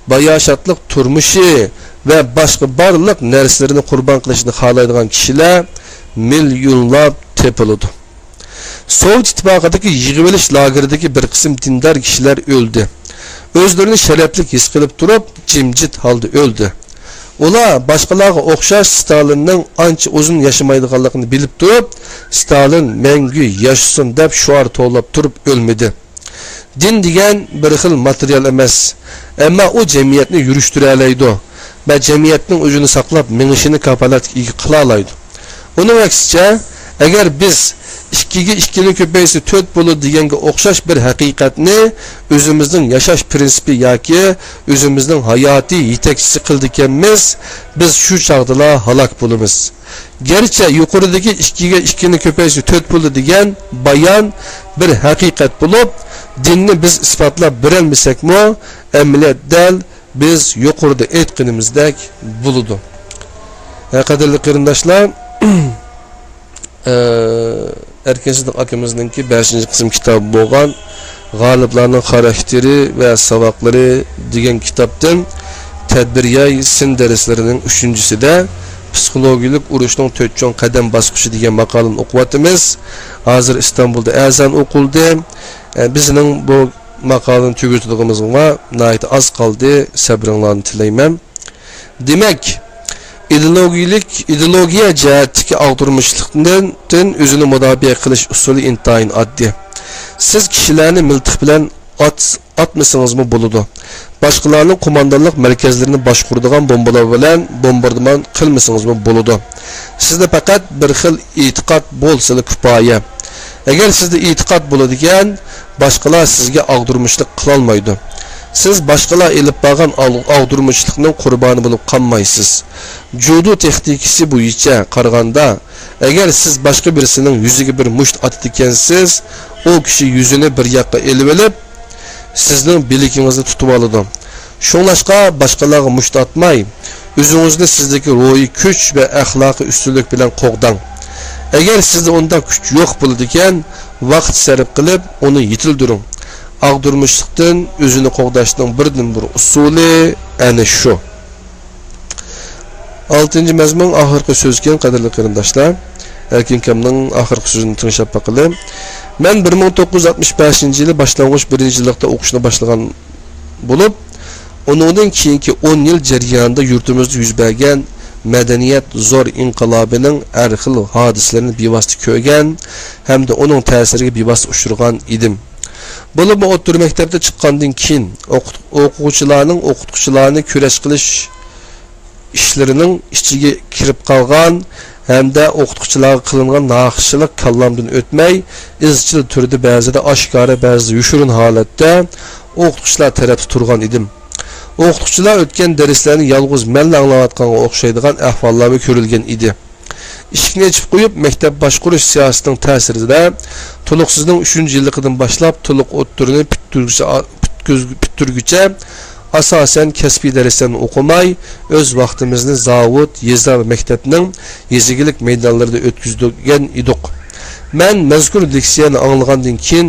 باياشاتلىق تۇرمۇشى ۋە باشقا بارلىق نەرسىلىرىنى قۇربان قىلىشنى خالايدىغان كىشىلەر مىليونلاپ تېپىلىدۇ. سوۋېت ئىتتىپاقىدىكى يىغىۋېلىش لاگېرىدىكى بىر قىسىم دىندار كىشىلەر ئۆلدى. ئۆزلىرىنى شەرەپلىك ھېس قىلىپ تۇرۇپ، جىمجىت ھالدا ئۆلدى. ئۇلار باشقىلارغا ئوخشاش ستالىننىڭ ئانچە ئۇزۇن ياشىمايدىغانلىقىنى بىلىپ تۇرۇپ، «ستالىن مەڭگۈ ياشىسۇن» دەپ شوئار توۋلاپ تۇرۇپ ئۆلمىدى. دىن دېگەن بىر خىل ماتېرىيال ئەمەس، ئەمما ئۇ جەمئىيەتنى يۈرۈشتۈرەلەيدۇ ۋە جەمئىيەتنىڭ ئۆزىنى ساقلاپ مېڭىشىنى كاپالەتكە ئىگە قىلالايدۇ. ئۇنىڭ ئەكسىچە، ئەگەر بىز «ئىككىگە ئىككىنى كۆپەيسە تۆت بولىدۇ» دېگەنگە ئوخشاش بىر ھەقىقەتنى ئۆزىمىزنىڭ ياشاش پىرىنسىپى ياكى ئۆزىمىزنىڭ ھاياتىي يېتەكچىسى قىلىدىكەنمىز، بىز شۇ چاغدىلا ھالاك بولىمىز. گەرچە يۇقىرىدىكى «ئىككىگە ئىككىنى كۆپەيسە تۆت بولىدۇ» دېگەن بايان بىر ھەقىقەت بولۇپ، دىننى بىز ئىسپاتلاپ بېرەلمىسەكمۇ، ئەمەلىيەت دەل بىز يۇقىرىدا ئېيتقىنىمىزدەك بولىدۇ. ھە، قەدىرلىك قېرىنداشلار، ئە، ئەركىن سىدىق ئاكىمىزنىڭكى بەشىنچى قىسىم كىتابى بولغان «غالىبلارنىڭ خاراكتېرى ۋە ساۋاقلىرى» دېگەن كىتابتىن «تەدبىر ياي سىن دەرسلىرىنىڭ ئۈچىنچىسىدە پسىخولوگىيىلىك ئۇرۇشنىڭ تۆت چوڭ قەدەم باسقۇچى» دېگەن ماقالىنى ئوقۇۋاتىمىز. ھازىر ئىستانبۇلدا ئەزان ئوقۇلدى. ئە، بىزنىڭ بۇ ماقالىنى تۈگىتىدىغىنىمىزغا ناھايىتى ئاز قالدى، سەبرىڭلارنى تىلەيمەن. دېمەك، ئىدېئولوگىيىلىك، ئىدېئولوگىيە جەھەتتىكى ئاغدۇرمىچىلىقتىن ئۆزىنى مۇداپىئە قىلىش ئۇسۇلى ئىنتايىن ئاددىي. سىز كىشىلەرنى مىلتىق بىلەن ئات-، ئاتمىسىڭىزمۇ بولىدۇ. باشقىلارنىڭ قوماندانلىق مەركەزلىرىنى باشقۇرىدىغان بومبىلار بىلەن بومباردىمان قىلمىسىڭىزمۇ بولىدۇ. سىزدە پەقەت بىر خىل ئېتىقاد بولسىلا كۇپايە. ئەگەر سىزدە ئېتىقاد بولىدىكەن، باشقىلار سىزگە ئاغدۇرمىچىلىق قىلالمايدۇ. سىز باشقىلار ئېلىپ بارغان ئاغ-، ئاغدۇرمىچىلىقنىڭ قۇربانى بولۇپ قالمايسىز. جۇدو تېخنىكىسى بويىچە قارىغاندا، ئەگەر سىز باشقا بىرسىنىڭ يۈزىگە بىر مۇشت ئاتىدىكەنسىز، ئۇ كىشى يۈزىنى بىر ياققا ئېلىۋېلىپ، سىزنىڭ بىلىكىڭىزنى تۇتۇۋالىدۇ. شۇڭلاشقا باشقىلارغا مۇشت ئاتماي، ئۆزىڭىزنى سىزدىكى روھىي كۈچ ۋە ئەخلاقىي ئۈستۈنلۈك بىلەن قوغداڭ. ئەگەر سىزدە ئۇنداق كۈچ يوق بولىدىكەن، ۋاقىت سەرپ قىلىپ ئۇنى يېتىلدۈرۈڭ. ئاغدۇرمىچىلىقتىن ئۆزىنى قوغداشنىڭ بىردىنبىر ئۇسۇلى ئەنە شۇ. ئالتىنچى مەزمۇن، ئاخىرقى سۆزكەن، قەدىرلىك قېرىنداشلار. ئەركىنكامنىڭ ئاخىرقى سۆزىنى تىڭشاپ باقىلى. مەن بىر مىڭ توققۇز يۈز ئاتمىش بەشىنچى يىلى باشلانغۇچ بىرىنچى يىللىقتا ئوقۇشنى باشلىغان بولۇپ، ئۇنىڭدىن كېيىنكى ئون يىل جەريانىدا يۇرتىمىزدا يۈز بەرگەن مەدەنىيەت زور ئىنقىلابىنىڭ ھەر خىل ھادىسىلىرىنى بىۋاسىتە كۆرگەن ھەمدە ئۇنىڭ تەسىرىگە بىۋاسىتە ئۇچرىغان ئىدىم. بولۇپمۇ ئوتتۇرا مەكتەپتە چىققاندىن كېيىن ئوقۇت-، ئوقۇغۇچىلارنىڭ ئوقۇتقۇچىلارنى كۈرەش قىلىش ئىشلىرىنىڭ ئىچىگە كىرىپ قالغان ھەمدە ئوقۇتقۇچىلارغا قىلىنغان ناھەقچىلىق كاللامدىن ئۆتمەي، ئىزچىل تۈردە بەزىدە ئاشكارا، بەزىدە يوشۇرۇن ھالەتتە ئوقۇتقۇچىلار تەرەپتە تۇرغان ئىدىم. ئوقۇتقۇچىلار ئۆتكەن دەرسلەرنى يالغۇز مەنلا ئاڭلاۋاتقانغا ئوخشايدىغان ئەھۋاللارمۇ كۆرۈلگەن ئىدى. ئىشىكنى ئېچىپ قويۇپ، مەكتەپ باشقۇرۇش سىياسىتىنىڭ تەسىرىدە تولۇقسىزنىڭ ئۈچىنچى يىللىقىدىن باشلاپ تولۇق ئوتتۇرىنى پۈتتۈرگۈچە، پۈتكۈز-، پۈتتۈرگۈچە ئاساسەن كەسپىي دەرسلەرنى ئوقۇماي، ئۆز ۋاقتىمىزنى زاۋۇت، يېزا ۋە مەكتەپنىڭ يېزا ئىگىلىك مەيدانلىرىدا ئۆتكۈزگەن ئىدۇق. مەن مەزكۇر لېكسىيەنى ئاڭلىغاندىن كېيىن،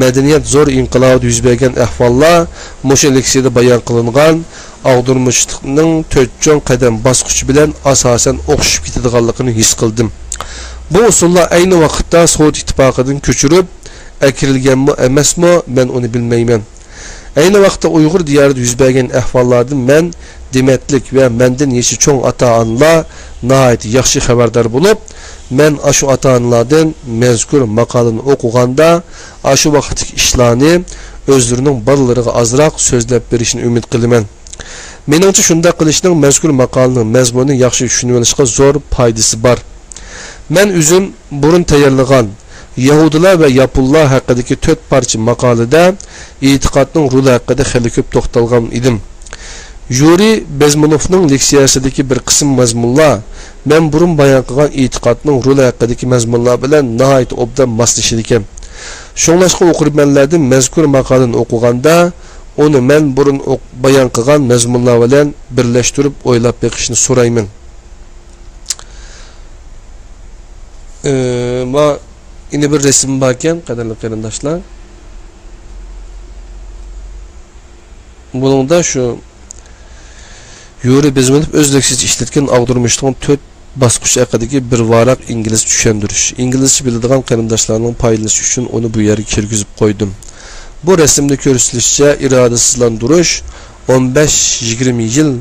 مەدەنىيەت زور ئىنقىلابىدا يۈز بەرگەن ئەھۋاللار مۇشۇ لېكسىيەدە بايان قىلىنغان ئاغدۇرمىشلىقنىڭ تۆت چوڭ قەدەم باسقۇچى بىلەن ئاساسەن ئوخشىشىپ كېتىدىغانلىقىنى ھېس قىلدىم. بۇ ئۇسۇللار ئەينى ۋاقىتتا سوۋېت ئىتتىپاقىدىن كۆچۈرۈپ ئەكىرىلگەنمۇ ئەمەسمۇ، مەن ئۇنى بىلمەيمەن. ئەينى ۋاقىتتا ئۇيغۇر دىيارىدا يۈز بەرگەن ئەھۋاللاردىن مەن دېمەتلىك ۋە مەندىن يېشى چوڭ ئاتا-ئانىلار ناھايىتى ياخشى خەۋەردار بولۇپ، مەن ئاشۇ ئاتا-ئانىلاردىن مەزكۇر ماقالىنى ئوقۇغاندا، ئاشۇ ۋاقىتتىكى ئىشلارنى ئۆزلىرىنىڭ بالىلىرىغا ئازراق سۆزلەپ بېرىشىنى ئۈمىد قىلىمەن. مېنىڭچە، شۇنداق قىلىشنىڭ مەزكۇر ماقالىنىڭ مەزمۇنىنى ياخشى چۈشىنىۋېلىشقا زور پايدىسى بار. مەن ئۆزۈم بۇرۇن تەييارلىغان يەھۇدىيلار ۋە ياپونلار ھەققىدىكى تۆت پارچە ماقالىدە ئېتىقادنىڭ رولى ھەققىدە خېلى كۆپ توختالغان ئىدىم. يۇرىي بېزمۇنوفنىڭ لېكسىيەسىدىكى بىر قىسىم مەزمۇنلار مەن بۇرۇن بايان قىلغان ئېتىقادنىڭ رولى ھەققىدىكى مەزمۇنلار بىلەن ناھايىتى ئوبدان ماسلىشىدىكەن. شۇڭلاشقا ئوقۇرمەنلەردىن مەزكۇر ماقالىنى ئوقۇغاندا، ئۇنى مەن بۇرۇن ئوق-، بايان قىلغان مەزمۇنلار بىلەن بىرلەشتۈرۈپ ئويلاپ بېقىشنى سورايمەن. ئى، ما، يەنە بىر رەسىم باركەن، قەدىرلىك قېرىنداشلار. بۇنىڭدا شۇ يۇرىي بېزمېنوف ئۆز لېكسىيىسىدە ئىشلەتكەن ئاغدۇرمىشلىقنىڭ تۆت باسقۇچ ھەققىدىكى بىر ۋاراق ئىنگلىزچە چۈشەندۈرۈش. ئىنگلىزچە بىلىدىغان قېرىنداشلارنىڭ پايدىلىنىشى ئۈچۈن ئۇنى بۇ يەرگە كىرگۈزۈپ قويدۇم. بۇ رەسىمدە كۆرسىتىلىشىچە، ئىرادىسىزلاندۇرۇش ئون بەش يىگىرمە يىل،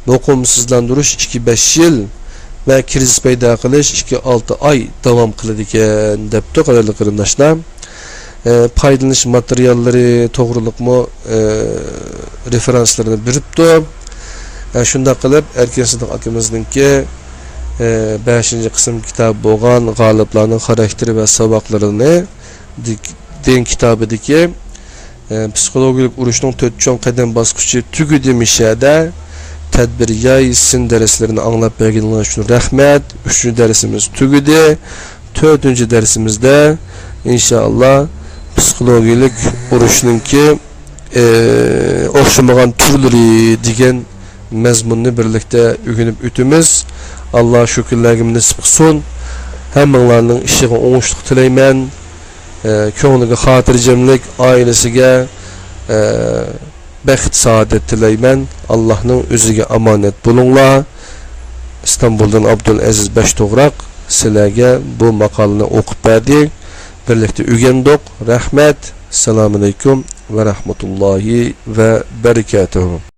مۇقىمسىزلاندۇرۇش ئىككى بەش يىل ۋە كىرىزىس پەيدا قىلىش ئىككى ئالتە ئاي داۋام قىلىدىكەن، دەپتۇ، قەدىرلىك قېرىنداشلار. ئە، پايدىلىنىش ماتېرىياللىرى توغرىلىقمۇ، ئە، رېفېرانسلىرىنى بېرىپتۇ. ئە، شۇنداق قىلىپ، ئەركىن سىدىق ئاكىمىزنىڭكى، ئە، بەشىنچى قىسىم كىتابى بولغان غالىپلارنىڭ خاراكتېرى ۋە ساۋاقلىرىنى دېگ-، دېگەن كىتابىدىكى، ئە، پسىخولوگىيەلىك ئۇرۇشنىڭ تۆت چوڭ قەدەم باسقۇچى تۈگىدى مىشەدە، تەدبىر ياي، سىن دەرسلىرىنى ئاڭلاپ بەرگىنىڭلار ئۈچۈن رەھمەت. ئۈچىنچى دەرسىمىز تۈگىدى. تۆتىنچى دەرسىمىزدە، ئىنشائاللا، پسىخولوگىيەلىك ئۇرۇشنىڭكى، ئى، ئوخشىمىغان تۈرلىرى دېگەن مەزمۇننى بىرلىكتە ئۆگىنىپ ئۆتىمىز. ئاللا شۇ كۈنلەرگىمۇ نېسىپ قىلسۇن. ھەممىڭلارنىڭ ئىشىغا ئوڭۇشلۇق تىلەيمەن. ئى، كۆڭلىگە خاتىرجەملىك، ئائىلىسىگە، ئى، بەخت، سائادەت تىلەيمەن. ئاللاھنىڭ ئۆزىگە ئامانەت بولۇڭلار. ئىستانبۇلدىن ئابدۇلئەزىز بەشتوغراق سىلەرگە بۇ ماقالىنى ئوقۇپ بەردى. بىرلىكتە ئۆگەندۇق. رەھمەت. سالامۇئەلەيكۇم ۋە رەھمەتۇللاھى ۋە بەرىكاتۇھۇ.